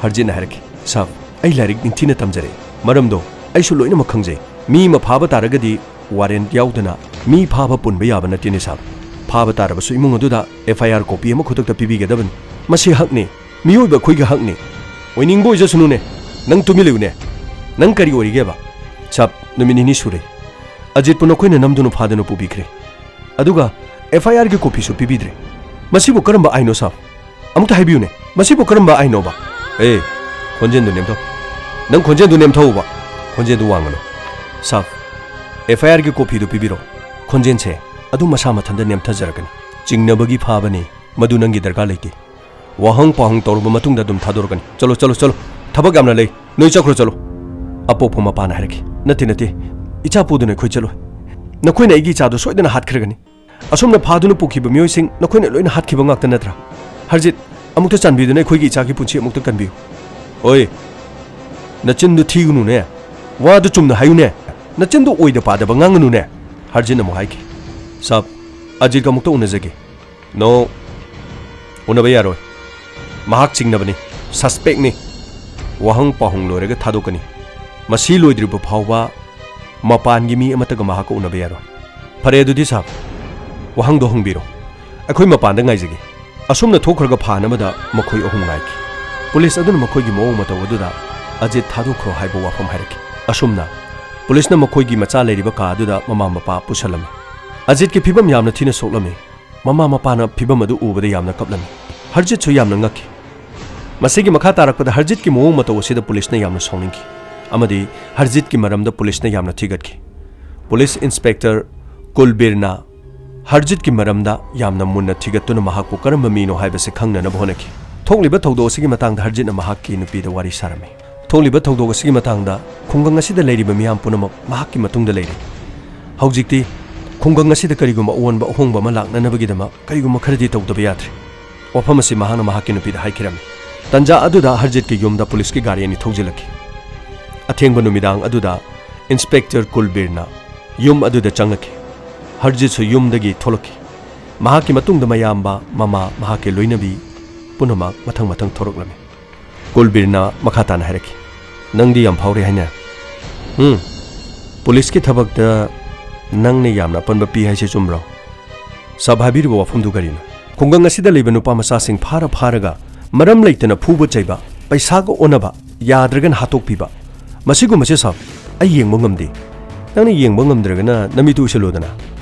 ꯍꯔꯖꯤꯠꯅ ꯍꯥꯏꯔꯛꯈꯤ꯫ "ꯁꯥꯕ, ꯑꯩ ꯂꯥꯏꯔꯤꯛ ꯅꯤꯡꯊꯤꯅ ꯇꯝꯖꯔꯛꯏ꯫ ꯃꯔꯝꯗꯣ ꯑꯩꯁꯨ ꯂꯣꯏꯅꯃꯛ ꯈꯪꯖꯩ꯫ ꯃꯤ ꯑꯃ ꯐꯥꯕ ꯇꯥꯔꯒꯗꯤ ꯋꯥꯔꯦꯟꯠ ꯌꯥꯎꯗꯅ ꯃꯤ ꯐꯥꯕ ꯄꯨꯟꯕ ꯌꯥꯕ ꯅꯠꯇꯦꯅꯦ ꯁꯥꯕ꯫ ꯐꯥꯕ ꯇꯥꯔꯕꯁꯨ ꯏꯃꯨꯡ ꯑꯗꯨꯗ ꯑꯦꯐ ꯑꯥꯏ ꯑꯥꯔ ꯀꯣꯄꯤ ꯑꯃ ꯈꯨꯗꯛꯇ ꯄꯤꯕꯤꯒꯗꯕꯅꯤ꯫ ꯃꯁꯤ ꯍꯛꯅꯤ꯫ ꯃꯤꯑꯣꯏꯕ ꯑꯩꯈꯣꯏꯒꯤ ꯍꯛꯅꯤ꯫ ꯑꯣꯏꯅꯤꯡꯕ ꯑꯣꯏꯖꯁꯅꯨꯅꯦ꯫ ꯅꯪ ꯇꯨꯃꯤꯟ ꯂꯩꯌꯨꯅꯦ꯫ ꯅꯪ ꯀꯔꯤ ꯑꯣꯏꯔꯤꯒꯦꯕ?" "ꯁꯥꯕ, ꯅꯨꯃꯤꯠ ꯅꯤꯅꯤ ꯁꯨꯔꯦ꯫ ꯑꯖꯤꯠꯄꯨ ꯅꯈꯣꯏꯅ ꯅꯝꯗꯨꯅ ꯐꯥꯗꯨꯅ ꯄꯨꯕꯤꯈ꯭ꯔꯦ꯫ ꯑꯗꯨꯒ ꯑꯦꯐ ꯑꯥꯏ ꯑꯥꯔꯒꯤ ꯀꯣꯄꯤꯁꯨ ꯄꯤꯕꯤꯗ꯭ꯔꯦ꯫ ꯃꯁꯤꯕꯨ ꯀꯔꯝꯕ ꯑꯥꯏꯟꯅꯣ ꯁꯥꯕ? ꯑꯃꯨꯛꯇ ꯍꯥꯏꯕꯤꯌꯨꯅꯦ, ꯃꯁꯤꯕꯨ ꯀꯔꯝꯕ ꯑꯥꯏꯟꯅꯣꯕ?" "ꯑꯦ, ꯈꯣꯟꯖꯦꯜꯗꯨ ꯅꯦꯝꯊꯧ꯫ ꯅꯪ ꯈꯣꯟꯖꯦꯜꯗꯨ ꯅꯦꯝꯊꯧꯕ꯫ ꯈꯣꯟꯖꯦꯜꯗꯨ ꯋꯥꯡꯒꯅꯨ꯫ ꯁꯥꯕ, ꯑꯦꯐ ꯑꯥꯏ ꯑꯥꯔꯒꯤ ꯀꯣꯄꯤꯗꯨ ꯄꯤꯕꯤꯔꯣ꯫ ꯈꯣꯟꯖꯦꯜꯁꯦ ꯑꯗꯨꯝ ꯃꯁꯥ ꯃꯊꯟꯇ ꯅꯦꯝꯊꯖꯔꯛꯀꯅꯤ꯫ ꯆꯤꯡꯅꯕꯒꯤ ꯐꯥꯕꯅꯤ, ꯃꯗꯨ ꯅꯪꯒꯤ ꯗꯔꯀꯥꯔ ꯂꯩꯇꯦ꯫ ꯋꯥꯍꯪ ꯄꯥꯎꯍꯪ ꯇꯧꯔꯕ ꯃꯇꯨꯡꯗ ꯑꯗꯨꯝ ꯊꯥꯗꯣꯔꯛꯀꯅꯤ꯫ ꯆꯠꯂꯣ, ꯆꯠꯂꯣ, ꯆꯠꯂꯣ꯫ ꯊꯕꯛ ꯌꯥꯝꯅ ꯂꯩ꯫ ꯅꯣꯏ ꯆꯠꯈ꯭ꯔꯣ, ꯆꯠꯂꯣ꯫" ꯑꯄꯣꯛꯄ ꯃꯄꯥꯅ ꯍꯥꯏꯔꯛꯈꯤ꯫ "ꯅꯠꯇꯦ, ꯅꯠꯇꯦ꯫ ꯏꯆꯥ ꯄꯨꯗꯨꯅ ꯑꯩꯈꯣꯏ ꯆꯠꯂꯣꯏ꯫ ꯅꯈꯣꯏꯅ ꯑꯩꯒꯤ ꯏꯆꯥꯗꯨ ꯁꯣꯏꯗꯅ ꯍꯥꯠꯈ꯭ꯔꯒꯅꯤ꯫ ꯑꯁꯨꯝꯅ ꯐꯥꯗꯨꯅ ꯄꯨꯈꯤꯕ ꯃꯤꯑꯣꯏꯁꯤꯡ ꯅꯈꯣꯏꯅ ꯂꯣꯏꯅ ꯍꯥꯠꯈꯤꯕ ꯉꯥꯛꯇ ꯅꯠꯇ꯭ꯔꯥ? ꯍꯔꯖꯤꯠ, ꯑꯃꯨꯛꯇ ꯆꯥꯟꯕꯤꯗꯨꯅ ꯑꯩꯈꯣꯏꯒꯤ ꯏꯆꯥꯒꯤ ꯄꯨꯟꯁꯤ ꯑꯃꯨꯛꯇ ꯀꯟꯕꯤꯌꯨ꯫" "ꯑꯣꯏ, ꯅꯆꯤꯟꯗꯨ ꯊꯤꯒꯅꯨꯅꯦ꯫ ꯋꯥꯗꯨ ꯆꯨꯝꯅ ꯍꯥꯏꯌꯨꯅꯦ꯫ ꯅꯆꯤꯟꯗꯨ ꯑꯣꯏꯗ ꯄꯥꯗꯕ ꯉꯥꯡꯒꯅꯨꯅꯦ꯫" ꯍꯔꯖꯤꯠꯅ ꯑꯃꯨꯛ ꯍꯥꯏꯈꯤ꯫ "ꯁꯥꯕ, ꯑꯖꯤꯠꯀ ꯑꯃꯨꯛꯇ ꯎꯅꯖꯒꯦ꯫" "ꯅꯣ, ꯎꯅꯕ ꯌꯥꯔꯣꯏ꯫ ꯃꯍꯥꯛ ꯆꯤꯡꯅꯕꯅꯤ, ꯁꯁꯄꯦꯛꯅꯤ꯫ ꯋꯥꯍꯪ ꯄꯥꯎꯍꯪ ꯂꯣꯏꯔꯒ ꯊꯥꯗꯣꯛꯀꯅꯤ꯫ ꯃꯁꯤ ꯂꯣꯏꯗ꯭ꯔꯤꯕ ꯐꯥꯎꯕ ꯃꯄꯥꯟꯒꯤ ꯃꯤ ꯑꯃꯠꯇꯒ ꯃꯍꯥꯛꯀ ꯎꯅꯕ ꯌꯥꯔꯣꯏ꯫" "ꯐꯔꯦ ꯑꯗꯨꯗꯤ ꯁꯥꯕ, ꯋꯥꯍꯪꯗꯣ ꯍꯪꯕꯤꯔꯣ꯫ ꯑꯩꯈꯣꯏ ꯃꯄꯥꯟꯗ ꯉꯥꯏꯖꯒꯦ꯫ ꯑꯁꯨꯝꯅ ꯊꯣꯛꯈ꯭ꯔꯒ ꯐꯥꯅꯕꯗ ꯃꯈꯣꯏ ꯑꯍꯨꯝ ꯉꯥꯏꯈꯤ꯫ ꯄꯨꯂꯤꯁ ꯑꯗꯨꯅ ꯃꯈꯣꯏꯒꯤ ꯃꯑꯣꯡ ꯃꯇꯧ ꯑꯗꯨꯗ "ꯑꯖꯤꯠ ꯊꯥꯗꯣꯛꯈ꯭ꯔꯣ" ꯍꯥꯏꯕ ꯋꯥꯐꯝ ꯍꯥꯏꯔꯛꯈꯤ꯫ ꯑꯁꯨꯝꯅ ꯄꯨꯂꯤꯁꯅ ꯃꯈꯣꯏꯒꯤ ꯃꯆꯥ ꯂꯩꯔꯤꯕ ꯀꯥ ꯑꯗꯨꯗ ꯃꯃꯥ ꯃꯄꯥ ꯄꯨꯁꯜꯂꯝꯃꯤ꯫ ꯑꯖꯤꯠꯀꯤ ꯐꯤꯕꯝ ꯌꯥꯝꯅ ꯊꯤꯅ ꯁꯣꯛꯂꯝꯃꯤ꯫ ꯃꯃꯥ ꯃꯄꯥꯅ ꯐꯤꯕꯝ ꯑꯗꯨ ꯎꯕꯗ ꯌꯥꯝꯅ ꯀꯞꯂꯝꯃꯤ꯫ ꯍꯔꯖꯤꯠꯁꯨ ꯌꯥꯝꯅ ꯉꯛꯈꯤ꯫ ꯃꯁꯤꯒꯤ ꯃꯈꯥ ꯇꯥꯔꯛꯄꯗ ꯍꯔꯖꯤꯠꯀꯤ ꯃꯑꯣꯡ ꯃꯇꯧ ꯑꯁꯤꯗ ꯄꯨꯂꯤꯁꯅ ꯌꯥꯝꯅ ꯁꯥꯎꯅꯤꯡꯈꯤ ꯑꯃꯗꯤ ꯍꯔꯖꯤꯠꯀꯤ ꯃꯔꯝꯗ ꯄꯨꯂꯤꯁꯅ ꯌꯥꯝꯅ ꯊꯤꯒꯠꯈꯤ꯫ ꯄꯨꯂꯤꯁ ꯏꯟꯁꯄꯦꯛꯇꯔ ꯀꯨꯜꯕꯤꯔꯅ ꯍꯔꯖꯤꯠꯀꯤ ꯃꯔꯝꯗ ꯌꯥꯝꯅ ꯃꯨꯟꯅ ꯊꯤꯒꯠꯇꯨꯅ ꯃꯍꯥꯛꯄꯨ ꯀꯔꯝꯕ ꯃꯤꯅꯣ ꯍꯥꯏꯕꯁꯤ ꯈꯪꯅꯅꯕ ꯍꯣꯠꯅꯈꯤ꯫ ꯊꯣꯛꯂꯤꯕ ꯊꯧꯗꯣꯛ ꯑꯁꯤꯒꯤ ꯃꯇꯥꯡꯗ ꯍꯔꯖꯤꯠꯅ ꯃꯍꯥꯛꯀꯤ ꯅꯨꯄꯤꯗ ꯋꯥꯔꯤ ꯁꯥꯔꯝꯃꯤ꯫ ꯊꯣꯛꯂꯤꯕ ꯊꯧꯗꯣꯛ ꯑꯁꯤꯒꯤ ꯃꯇꯥꯡꯗ ꯈꯨꯡꯒꯪ ꯑꯁꯤꯗ ꯂꯩꯔꯤꯕ ꯃꯤꯌꯥꯝ ꯄꯨꯝꯅꯃꯛ ꯃꯍꯥꯛꯀꯤ ꯃꯇꯨꯡꯗ ꯂꯩꯔꯤ꯫ ꯍꯧꯖꯤꯛꯇꯤ ꯈꯨꯡꯒꯪ ꯑꯁꯤꯗ ꯀꯔꯤꯒꯨꯝꯕ ꯑꯑꯣꯟꯕ ꯑꯍꯣꯡꯕ ꯑꯃ ꯂꯥꯛꯅꯅꯕꯒꯤꯗꯃꯛ ꯀꯔꯤꯒꯨꯝꯕ ꯈꯔꯗꯤ ꯇꯧꯗꯕ ꯌꯥꯗ꯭ꯔꯦ꯫ ꯋꯥꯐꯝ ꯑꯁꯤ ꯃꯍꯥꯛꯅ ꯃꯍꯥꯛꯀꯤ ꯅꯨꯄꯤꯗ ꯍꯥꯏꯈꯤꯔꯝꯃꯤ꯫ ꯇꯟꯖꯥ ꯑꯗꯨꯗ ꯍꯔꯖꯤꯠꯀꯤ ꯌꯨꯝꯗ ꯄꯨꯂꯤꯁꯀꯤ ꯒꯥꯔꯤ ꯑꯅꯤ ꯊꯧꯖꯤꯜꯂꯛꯈꯤ꯫ ꯑꯊꯦꯡꯕ ꯅꯨꯃꯤꯗꯥꯡ ꯑꯗꯨꯗ ꯏꯟꯁꯄꯦꯛꯇꯔ ꯀꯨꯜꯕꯤꯔꯅ ꯌꯨꯝ ꯑꯗꯨꯗ ꯆꯪꯂꯛꯈꯤ꯫ ꯍꯔꯖꯤꯠꯁꯨ ꯌꯨꯝꯗꯒꯤ ꯊꯣꯛꯂꯛꯈꯤ꯫ ꯃꯍꯥꯛꯀꯤ ꯃꯇꯨꯡꯗ ꯃꯌꯥꯝꯕ, ꯃꯃꯥ, ꯃꯍꯥꯛꯀꯤ ꯂꯣꯏꯅꯕꯤ ꯄꯨꯝꯅꯃꯛ ꯃꯊꯪ ꯃꯊꯪ ꯊꯣꯔꯛꯂꯝꯃꯤ꯫ ꯀꯨꯜꯕꯤꯔꯅ ꯃꯈꯥ ꯇꯥꯅ ꯍꯥꯏꯔꯛꯈꯤ, "ꯅꯪꯗꯤ ꯌꯥꯝ ꯐꯥꯎꯔꯦ ꯍꯥꯏꯅꯦ?" "ꯎꯝ, ꯄꯨꯂꯤꯁꯀꯤ ꯊꯕꯛꯇ ꯅꯪꯅ ꯌꯥꯝꯅ ꯑꯄꯟꯕ ꯄꯤ ꯍꯥꯏꯁꯤ ꯆꯨꯝꯕ꯭ꯔꯣ?" "ꯁꯥꯕ, ꯍꯥꯏꯕꯤꯔꯤꯕ ꯋꯥꯐꯝꯗꯨ ꯀꯔꯤꯅꯣ?" "ꯈꯨꯡꯒꯪ ꯑꯁꯤꯗ ꯂꯩꯕ ꯅꯨꯄꯥ ꯃꯆꯥꯁꯤꯡ ꯐꯥꯔ ꯐꯥꯔꯒ ꯃꯔꯝ ꯂꯩꯇꯅ ꯐꯨꯕ ꯆꯩꯕ, ꯄꯩꯁꯥꯒ ꯑꯣꯟꯅꯕ, ꯌꯥꯗ꯭ꯔꯒꯅ ꯍꯥꯠꯇꯣꯛꯄꯤꯕ, ꯃꯁꯤꯒꯨꯝꯕꯁꯦ ꯁꯥꯕ, ꯑꯩ ꯌꯦꯡꯕ ꯉꯝꯗꯦ꯫ ꯅꯪꯅ ꯌꯦꯡꯕ ꯉꯝꯗ꯭ꯔꯒꯅ ꯅꯃꯤꯠꯇꯨ ꯎꯏꯁꯜꯂꯨꯗꯅ꯫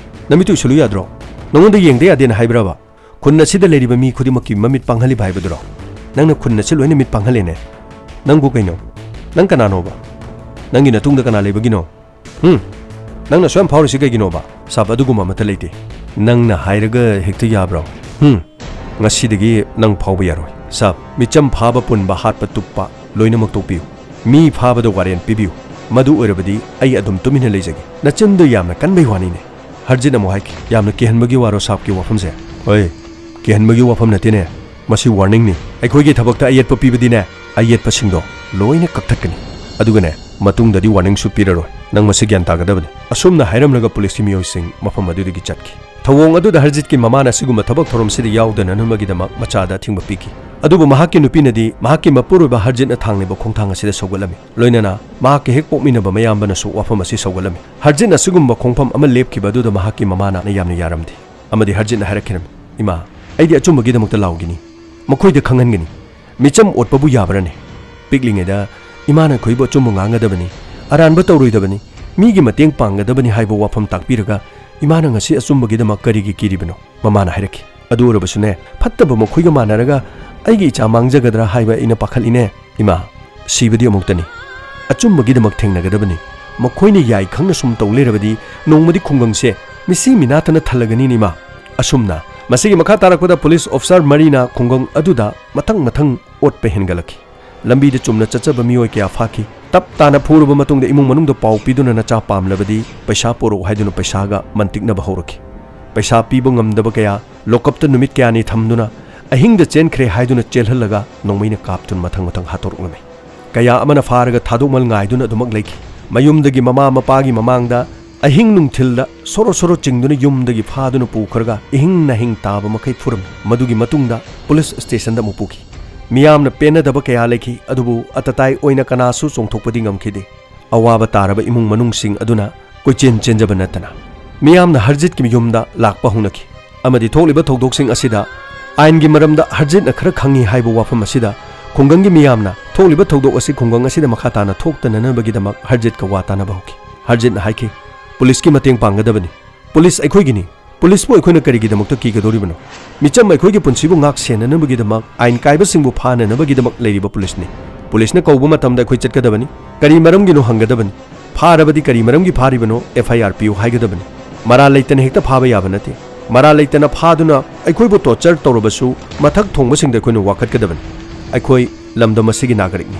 ꯅꯃꯤꯠꯇꯨ ꯎꯏꯁꯜꯂꯨ ꯌꯥꯗ꯭ꯔꯣ? ꯅꯉꯣꯟꯗ ꯌꯦꯡꯗ ꯌꯥꯗꯦꯅ ꯍꯥꯏꯕ꯭ꯔꯕ? ꯈꯨꯟ ꯑꯁꯤꯗ ꯂꯩꯔꯤꯕ ꯃꯤ ꯈꯨꯗꯤꯡꯃꯛꯀꯤ ꯃꯃꯤꯠ ꯄꯥꯡꯍꯜꯂꯤꯕ ꯍꯥꯏꯕꯗꯨꯔꯣ? ꯅꯪꯅ ꯈꯨꯟ ꯑꯁꯤ ꯂꯣꯏꯅ ꯃꯤꯠ ꯄꯥꯡꯍꯜꯂꯦꯅꯦ꯫ ꯅꯪꯕꯨ ꯀꯩꯅꯣ? ꯅꯪ ꯀꯅꯥꯅꯣꯕ? ꯅꯪꯒꯤ ꯅꯇꯨꯡꯗ ꯀꯅꯥ ꯂꯩꯕꯒꯤꯅꯣ? ꯍꯨꯝ? ꯅꯪꯅ ꯑꯁꯨꯛ ꯌꯥꯝ ꯐꯥꯎꯔꯤꯁꯤ ꯀꯩꯒꯤꯅꯣꯕ?" "ꯁꯥꯕ, ꯑꯗꯨꯒꯨꯝꯕ ꯑꯃꯠꯇ ꯂꯩꯇꯦ꯫ ꯅꯪꯅ ꯍꯥꯏꯔꯒ ꯍꯦꯛꯇ ꯌꯥꯕ꯭ꯔꯣ?" "ꯍꯨꯝ? ꯉꯁꯤꯗꯒꯤ ꯅꯪ ꯐꯥꯎꯕ ꯌꯥꯔꯣꯏ꯫ ꯁꯥꯕ, ꯃꯤꯆꯝ ꯐꯥꯕ ꯄꯨꯟꯕ ꯍꯥꯠꯄ ꯇꯨꯞꯄ ꯂꯣꯏꯅꯃꯛ ꯇꯣꯛꯄꯤꯌꯨ꯫ ꯃꯤ ꯐꯥꯕꯗ ꯋꯥꯔꯦꯟ ꯄꯤꯕꯤꯌꯨ꯫ ꯃꯗꯨ ꯑꯣꯏꯔꯕꯗꯤ ꯑꯩ ꯑꯗꯨꯝ ꯇꯨꯃꯤꯟꯅ ꯂꯩꯖꯒꯦ꯫ ꯅꯆꯤꯟꯗꯣ ꯌꯥꯝꯅ ꯀꯟꯕꯩ ꯋꯥꯅꯤꯅꯦ꯫" ꯍꯔꯖꯤꯠ ꯑꯃꯨꯛ ꯍꯥꯏꯈꯤ, "ꯌꯥꯝꯅ ꯀꯤꯍꯟꯕꯒꯤ ꯋꯥꯔꯣ ꯁꯥꯕꯀꯤ ꯋꯥꯐꯝꯁꯦ?" "ꯍꯣꯏ, ꯀꯤꯍꯟꯕꯒꯤ ꯋꯥꯐꯝ ꯅꯠꯇꯦꯅꯦ꯫ ꯃꯁꯤ ꯋꯥꯔꯅꯤꯡꯅꯤ꯫ ꯑꯩꯈꯣꯏꯒꯤ ꯊꯕꯛꯇ ꯑꯌꯦꯠꯄ ꯄꯤꯕꯗꯤꯅꯦ, ꯑꯌꯦꯠꯄꯁꯤꯡꯗꯣ ꯂꯣꯏꯅ ꯀꯛꯊꯠꯀꯅꯤ꯫ ꯑꯗꯨꯒꯅꯦ, ꯃꯇꯨꯡꯗꯗꯤ ꯋꯥꯔꯅꯤꯡꯁꯨ ꯄꯤꯔꯔꯣꯏ꯫ ꯅꯪ ꯃꯁꯤ ꯒ꯭ꯌꯥꯟ ꯇꯥꯒꯗꯕꯅꯤ꯫" ꯑꯁꯨꯝꯅ ꯍꯥꯏꯔꯝꯂꯒ ꯄꯨꯂꯤꯁꯀꯤ ꯃꯤꯑꯣꯏꯁꯤꯡ ꯃꯐꯝ ꯑꯗꯨꯗꯒꯤ ꯆꯠꯈꯤ꯫ ꯊꯧꯑꯣꯡ ꯑꯗꯨꯗ ꯍꯔꯖꯤꯠꯀꯤ ꯃꯃꯥꯅ ꯑꯁꯤꯒꯨꯝꯕ ꯊꯕꯛ ꯊꯧꯔꯝꯁꯤꯗ ꯌꯥꯎꯗꯅꯅꯕꯒꯤꯗꯃꯛ ꯃꯆꯥꯗ ꯑꯊꯤꯡꯕ ꯄꯤꯈꯤ꯫ ꯑꯗꯨꯕꯨ ꯃꯍꯥꯛꯀꯤ ꯅꯨꯄꯤꯅꯗꯤ ꯃꯍꯥꯛꯀꯤ ꯃꯄꯨꯔꯣꯏꯕ ꯍꯔꯖꯤꯠꯅ ꯊꯥꯡꯂꯤꯕ ꯈꯣꯡꯊꯥꯡ ꯑꯁꯤꯗ ꯁꯧꯒꯠꯂꯝꯃꯤ꯫ ꯂꯣꯏꯅꯅ ꯃꯍꯥꯛꯀꯤ ꯍꯦꯛ ꯄꯣꯛꯃꯤꯟꯅꯕ ꯃꯌꯥꯝꯕꯅꯁꯨ ꯋꯥꯐꯝ ꯑꯁꯤ ꯁꯧꯒꯠꯂꯝꯃꯤ꯫ ꯍꯔꯖꯤꯠꯅ ꯑꯁꯤꯒꯨꯝꯕ ꯈꯣꯡꯐꯝ ꯑꯃ ꯂꯦꯞꯈꯤꯕ ꯑꯗꯨꯗ ꯃꯍꯥꯛꯀꯤ ꯃꯃꯥꯅ ꯌꯥꯝꯅ ꯌꯥꯔꯝꯗꯦ ꯑꯃꯗꯤ ꯍꯔꯖꯤꯠꯅ ꯍꯥꯏꯔꯛꯈꯤꯔꯝꯃꯤ, "ꯏꯃꯥ, ꯑꯩꯗꯤ ꯑꯆꯨꯝꯕꯒꯤꯗꯃꯛꯇ ꯂꯥꯎꯒꯅꯤ, ꯃꯈꯣꯏꯗ ꯈꯪꯍꯟꯒꯅꯤ꯫ ꯃꯤꯆꯝ ꯑꯣꯠꯄꯕꯨ ꯌꯥꯕ꯭ꯔꯅꯦ? ꯄꯤꯛꯂꯤꯉꯩꯗ ꯏꯃꯥꯅ ꯑꯩꯈꯣꯏꯕꯨ ꯑꯆꯨꯝꯕ ꯉꯥꯡꯒꯗꯕꯅꯤ, ꯑꯔꯥꯟꯕ ꯇꯧꯔꯣꯏꯗꯕꯅꯤ, ꯃꯤꯒꯤ ꯃꯇꯦꯡ ꯄꯥꯡꯒꯗꯕꯅꯤ ꯍꯥꯏꯕ ꯋꯥꯐꯝ ꯇꯥꯛꯄꯤꯔꯒ ꯏꯃꯥꯅ ꯉꯁꯤ ꯑꯆꯨꯝꯕꯒꯤꯗꯃꯛ ꯀꯔꯤꯒꯤ ꯀꯤꯔꯤꯕꯅꯣ?" ꯃꯃꯥꯅ ꯍꯥꯏꯔꯛꯈꯤ꯫ "ꯑꯗꯨ ꯑꯣꯏꯔꯕꯁꯨꯅꯦ, ꯐꯠꯇꯕ ꯃꯈꯣꯏꯒ ꯃꯥꯟꯅꯔꯒ ꯑꯩꯒꯤ ꯏꯆꯥ ꯃꯥꯡꯖꯒꯗ꯭ꯔꯥ ꯍꯥꯏꯕ ꯑꯩꯅ ꯄꯥꯈꯠꯂꯤꯅꯦ꯫ ꯏꯃꯥ, ꯁꯤꯕꯗꯤ ꯑꯃꯨꯛꯇꯅꯤ꯫ ꯑꯆꯨꯝꯕꯒꯤꯗꯃꯛ ꯊꯦꯡꯅꯒꯗꯕꯅꯤ꯫ ꯃꯈꯣꯏꯅ ꯌꯥꯏ ꯈꯪꯅ ꯁꯨꯝ ꯇꯧ ꯂꯩꯔꯕꯗꯤ ꯅꯣꯡꯃꯗꯤ ꯈꯨꯡꯒꯪꯁꯦ ꯃꯤꯁꯤ ꯃꯤꯅꯥꯇꯅ ꯊꯜꯂꯒꯅꯤꯅꯦ, ꯏꯃꯥ꯫ ꯑꯁꯨꯝꯅ ꯃꯁꯤꯒꯤ ꯃꯈꯥ ꯇꯥꯔꯛꯄꯗ ꯄꯨꯂꯤꯁ ꯑꯣꯐꯤꯁꯥꯔ ꯃꯔꯤꯅ ꯈꯨꯡꯒꯪ ꯑꯗꯨꯗ ꯃꯊꯪ ꯃꯊꯪ ꯑꯣꯠꯄ ꯍꯦꯟꯒꯠꯂꯛꯈꯤ꯫ ꯂꯝꯕꯤꯗ ꯆꯨꯝꯅ ꯆꯠꯆꯕ ꯃꯤꯑꯣꯏ ꯀꯌꯥ ꯐꯥꯈꯤ꯫ ꯇꯞ ꯇꯥꯅ ꯐꯨꯔꯕ ꯃꯇꯨꯡꯗ ꯏꯃꯨꯡ ꯃꯅꯨꯡꯗ ꯄꯥꯎ ꯄꯤꯗꯨꯅ ꯅꯆꯥ ꯄꯥꯝꯂꯕꯗꯤ ꯄꯩꯁꯥ ꯄꯨꯔꯛꯎ ꯍꯥꯏꯗꯨꯅ ꯄꯩꯁꯥꯒ ꯃꯟꯇꯤꯛꯅꯕ ꯍꯧꯔꯛꯈꯤ꯫ ꯄꯩꯁꯥ ꯄꯤꯕ ꯉꯝꯗꯕ ꯀꯌꯥ ꯂꯣꯀꯞꯇ ꯅꯨꯃꯤꯠ ꯀꯌꯥꯅꯤ ꯊꯝꯗꯨꯅ ꯑꯍꯤꯡꯗ ꯆꯦꯟꯈ꯭ꯔꯦ ꯍꯥꯏꯗꯨꯅ ꯆꯦꯜꯍꯜꯂꯒ ꯅꯣꯡꯃꯩꯅ ꯀꯥꯞꯇꯨꯅ ꯃꯊꯪ ꯃꯊꯪ ꯍꯥꯠꯇꯣꯔꯛꯂꯝꯃꯤ꯫ ꯀꯌꯥ ꯑꯃꯅ ꯐꯥꯔꯒ ꯊꯥꯗꯣꯛꯃꯜ ꯉꯥꯏꯗꯨꯅ ꯑꯗꯨꯃꯛ ꯂꯩꯈꯤ꯫ ꯃꯌꯨꯝꯗꯒꯤ ꯃꯃꯥ ꯃꯄꯥꯒꯤ ꯃꯃꯥꯡꯗ ꯑꯍꯤꯡ ꯅꯨꯡꯊꯤꯜꯗ ꯁꯣꯔꯣ ꯁꯣꯔꯣ ꯆꯤꯡꯗꯨꯅ ꯌꯨꯝꯗꯒꯤ ꯐꯥꯗꯨꯅ ꯄꯨꯈ꯭ꯔꯒ ꯏꯍꯤꯡ ꯅꯥꯍꯤꯡ ꯇꯥꯕ ꯃꯈꯩ ꯐꯨꯔꯝꯃꯤ꯫ ꯃꯗꯨꯒꯤ ꯃꯇꯨꯡꯗ ꯄꯨꯂꯤꯁ ꯁ꯭ꯇꯦꯁꯟꯗ ꯑꯃꯨꯛ ꯄꯨꯈꯤ꯫ ꯃꯤꯌꯥꯝꯅ ꯄꯦꯟꯅꯗꯕ ꯀꯌꯥ ꯂꯩꯈꯤ, ꯑꯗꯨꯕꯨ ꯑꯇꯇꯥꯏ ꯑꯣꯏꯅ ꯀꯅꯥꯁꯨ ꯆꯣꯡꯊꯣꯛꯄꯗꯤ ꯉꯝꯈꯤꯗꯦ꯫ ꯑꯋꯥꯕ ꯇꯥꯔꯕ ꯏꯃꯨꯡ ꯃꯅꯨꯡꯁꯤꯡ ꯑꯗꯨꯅ ꯀꯣꯏꯆꯦꯟ ꯆꯦꯟꯖꯕ ꯅꯠꯇꯅ ꯃꯤꯌꯥꯝꯅ ꯍꯔꯖꯤꯠꯀꯤ ꯌꯨꯝꯗ ꯂꯥꯛꯄ ꯍꯧꯅꯈꯤ꯫ ꯑꯃꯗꯤ ꯊꯣꯛꯂꯤꯕ ꯊꯧꯗꯣꯛꯁꯤꯡ ꯑꯁꯤꯗ ꯑꯥꯏꯟꯒꯤ ꯃꯔꯝꯗ ꯍꯔꯖꯤꯠꯅ ꯈꯔ ꯈꯪꯏ ꯍꯥꯏꯕ ꯋꯥꯐꯝ ꯑꯁꯤꯗ ꯈꯨꯡꯒꯪꯒꯤ ꯃꯤꯌꯥꯝꯅ ꯊꯣꯛꯂꯤꯕ ꯊꯧꯗꯣꯛ ꯑꯁꯤ ꯈꯨꯡꯒꯪ ꯑꯁꯤꯗ ꯃꯈꯥ ꯇꯥꯅ ꯊꯣꯛꯇꯅꯅꯕꯒꯤꯗꯃꯛ ꯍꯔꯖꯤꯠꯀ ꯋꯥ ꯇꯥꯅꯕ ꯍꯧꯈꯤ꯫ ꯍꯔꯖꯤꯠꯅ ꯍꯥꯏꯈꯤ, "ꯄꯨꯂꯤꯁꯀꯤ ꯃꯇꯦꯡ ꯄꯥꯡꯒꯗꯕꯅꯤ꯫ ꯄꯨꯂꯤꯁ ꯑꯩꯈꯣꯏꯒꯤꯅꯤ꯫ ꯄꯨꯂꯤꯁꯄꯨ ꯑꯩꯈꯣꯏꯅ ꯀꯔꯤꯒꯤꯗꯃꯛꯇ ꯀꯤꯒꯗꯧꯔꯤꯕꯅꯣ? ꯃꯤꯆꯝ ꯑꯩꯈꯣꯏꯒꯤ ꯄꯨꯟꯁꯤꯕꯨ ꯉꯥꯛ ꯁꯦꯟꯅꯅꯕꯒꯤꯗꯃꯛ, ꯑꯥꯏꯟ ꯀꯥꯏꯕꯁꯤꯡꯕꯨ ꯐꯥꯅꯅꯕꯒꯤꯗꯃꯛ ꯂꯩꯔꯤꯕ ꯄꯨꯂꯤꯁꯅꯤ꯫ ꯄꯨꯂꯤꯁꯅ ꯀꯧꯕ ꯃꯇꯝꯗ ꯑꯩꯈꯣꯏ ꯆꯠꯀꯗꯕꯅꯤ꯫ ꯀꯔꯤ ꯃꯔꯝꯒꯤꯅꯣ ꯍꯪꯒꯗꯕꯅꯤ꯫ ꯐꯥꯔꯕꯗꯤ ꯀꯔꯤ ꯃꯔꯝꯒꯤ ꯐꯥꯔꯤꯕꯅꯣ, ꯑꯦꯐ ꯑꯥꯏ ꯑꯥꯔ ꯄꯤꯌꯨ ꯍꯥꯏꯒꯗꯕꯅꯤ꯫ ꯃꯔꯥꯜ ꯂꯩꯇꯅ ꯍꯦꯛꯇ ꯐꯥꯕ ꯌꯥꯕ ꯅꯠꯇꯦ꯫ ꯃꯔꯥꯜ ꯂꯩꯇꯅ ꯐꯥꯗꯨꯅ ꯑꯩꯈꯣꯏꯕꯨ ꯇꯣꯔꯆꯔ ꯇꯧꯔꯕꯁꯨ ꯃꯊꯛ ꯊꯣꯡꯕꯁꯤꯡꯗ ꯑꯩꯈꯣꯏꯅ ꯋꯥꯀꯠꯀꯗꯕꯅꯤ꯫ ꯑꯩꯈꯣꯏ ꯂꯝꯗꯝ ꯑꯁꯤꯒꯤ ꯅꯥꯒꯔꯤꯛꯅꯤ꯫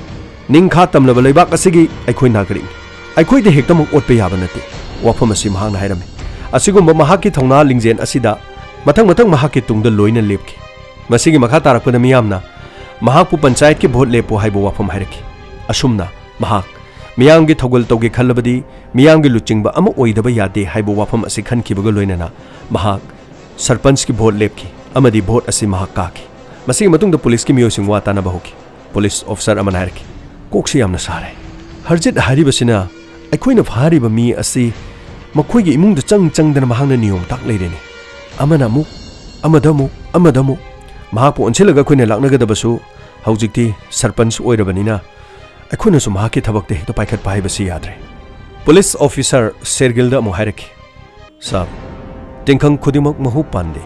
ꯅꯤꯡꯈꯥ ꯇꯝꯂꯕ ꯂꯩꯕꯥꯛ ꯑꯁꯤꯒꯤ ꯑꯩꯈꯣꯏ ꯅꯥꯒꯔꯤꯛꯅꯤ꯫ ꯑꯩꯈꯣꯏꯗ ꯍꯦꯛꯇꯃꯛ ꯑꯣꯠꯄ ꯌꯥꯕ ꯅꯠꯇꯦ" ꯋꯥꯐꯝ ꯑꯁꯤ ꯃꯍꯥꯛꯅ ꯍꯥꯏꯔꯝꯃꯤ꯫ ꯑꯁꯤꯒꯨꯝꯕ ꯃꯍꯥꯛꯀꯤ ꯊꯧꯅꯥ ꯂꯤꯡꯖꯦꯜ ꯑꯁꯤꯗ ꯃꯊꯪ ꯃꯊꯪ ꯃꯍꯥꯛꯀꯤ ꯇꯨꯡꯗ ꯂꯣꯏꯅ ꯂꯦꯞꯈꯤ꯫ ꯃꯁꯤꯒꯤ ꯃꯈꯥ ꯇꯥꯔꯛꯄꯗ ꯃꯤꯌꯥꯝꯅ ꯃꯍꯥꯛꯄꯨ ꯄꯟꯆꯥꯌꯠꯀꯤ ꯚꯣꯠ ꯂꯦꯞꯄꯨ ꯍꯥꯏꯕ ꯋꯥꯐꯝ ꯍꯥꯏꯔꯛꯈꯤ꯫ ꯑꯁꯨꯝꯅ ꯃꯍꯥꯛ ꯃꯤꯌꯥꯝꯒꯤ ꯊꯧꯒꯜ ꯇꯧꯒꯦ ꯈꯜꯂꯕꯗꯤ ꯃꯤꯌꯥꯝꯒꯤ ꯂꯨꯆꯤꯡꯕ ꯑꯃ ꯑꯣꯏꯗꯕ ꯌꯥꯗꯦ ꯍꯥꯏꯕ ꯋꯥꯐꯝ ꯑꯁꯤ ꯈꯟꯈꯤꯕꯒ ꯂꯣꯏꯅꯅ ꯃꯍꯥꯛ ꯁꯔꯄꯟꯆꯀꯤ ꯚꯣꯠ ꯂꯦꯞꯈꯤ ꯑꯃꯗꯤ ꯚꯣꯠ ꯑꯁꯤ ꯃꯍꯥꯛ ꯀꯥꯈꯤ꯫ ꯃꯁꯤꯒꯤ ꯃꯇꯨꯡꯗ ꯄꯨꯂꯤꯁꯀꯤ ꯃꯤꯑꯣꯏꯁꯤꯡ ꯋꯥ ꯇꯥꯅꯕ ꯍꯧꯈꯤ꯫ ꯄꯨꯂꯤꯁ ꯑꯣꯐꯤꯁꯥꯔ ꯑꯃꯅ ꯍꯥꯏꯔꯛꯈꯤ, "ꯀꯣꯛꯁꯤ ꯌꯥꯝꯅ ꯁꯥꯔꯦ꯫ ꯍꯔꯖꯤꯠ ꯍꯥꯏꯔꯤꯕꯁꯤꯅ ꯑꯩꯈꯣꯏꯅ ꯐꯥꯔꯤꯕ ꯃꯤ ꯑꯁꯤ ꯃꯈꯣꯏꯒꯤ ꯏꯃꯨꯡꯗ ꯆꯪ ꯆꯪꯗꯅ ꯃꯍꯥꯛꯅ ꯅꯤꯌꯣꯝ ꯇꯥꯛ ꯂꯩꯔꯦꯅꯦ꯫ ꯑꯃꯅ ꯑꯃꯨꯛ ꯑꯃꯗ ꯑꯃꯨꯛ, ꯑꯃꯗ ꯑꯃꯨꯛ꯫ ꯃꯍꯥꯛꯄꯨ ꯑꯣꯟꯁꯤꯜꯂꯒ ꯑꯩꯈꯣꯏꯅ ꯂꯥꯛꯅꯒꯗꯕꯁꯨ ꯍꯧꯖꯤꯛꯇꯤ ꯁꯔꯄꯟꯆ ꯑꯣꯏꯔꯕꯅꯤꯅ ꯑꯩꯈꯣꯏꯅꯁꯨ ꯃꯍꯥꯛꯀꯤ ꯊꯕꯛꯇ ꯍꯦꯛꯇ ꯄꯥꯏꯈꯠꯄ ꯍꯥꯏꯕꯁꯤ ꯌꯥꯗ꯭ꯔꯦ꯫ ꯄꯨꯂꯤꯁ ꯑꯣꯐꯤꯁꯥꯔ ꯁꯦꯔꯒꯤꯜꯗ ꯑꯃꯨꯛ ꯍꯥꯏꯔꯛꯈꯤ, "ꯁꯥꯕ, ꯇꯤꯡꯈꯪ ꯈꯨꯗꯤꯡꯃꯛ ꯃꯍꯨ ꯄꯥꯟꯗꯦ꯫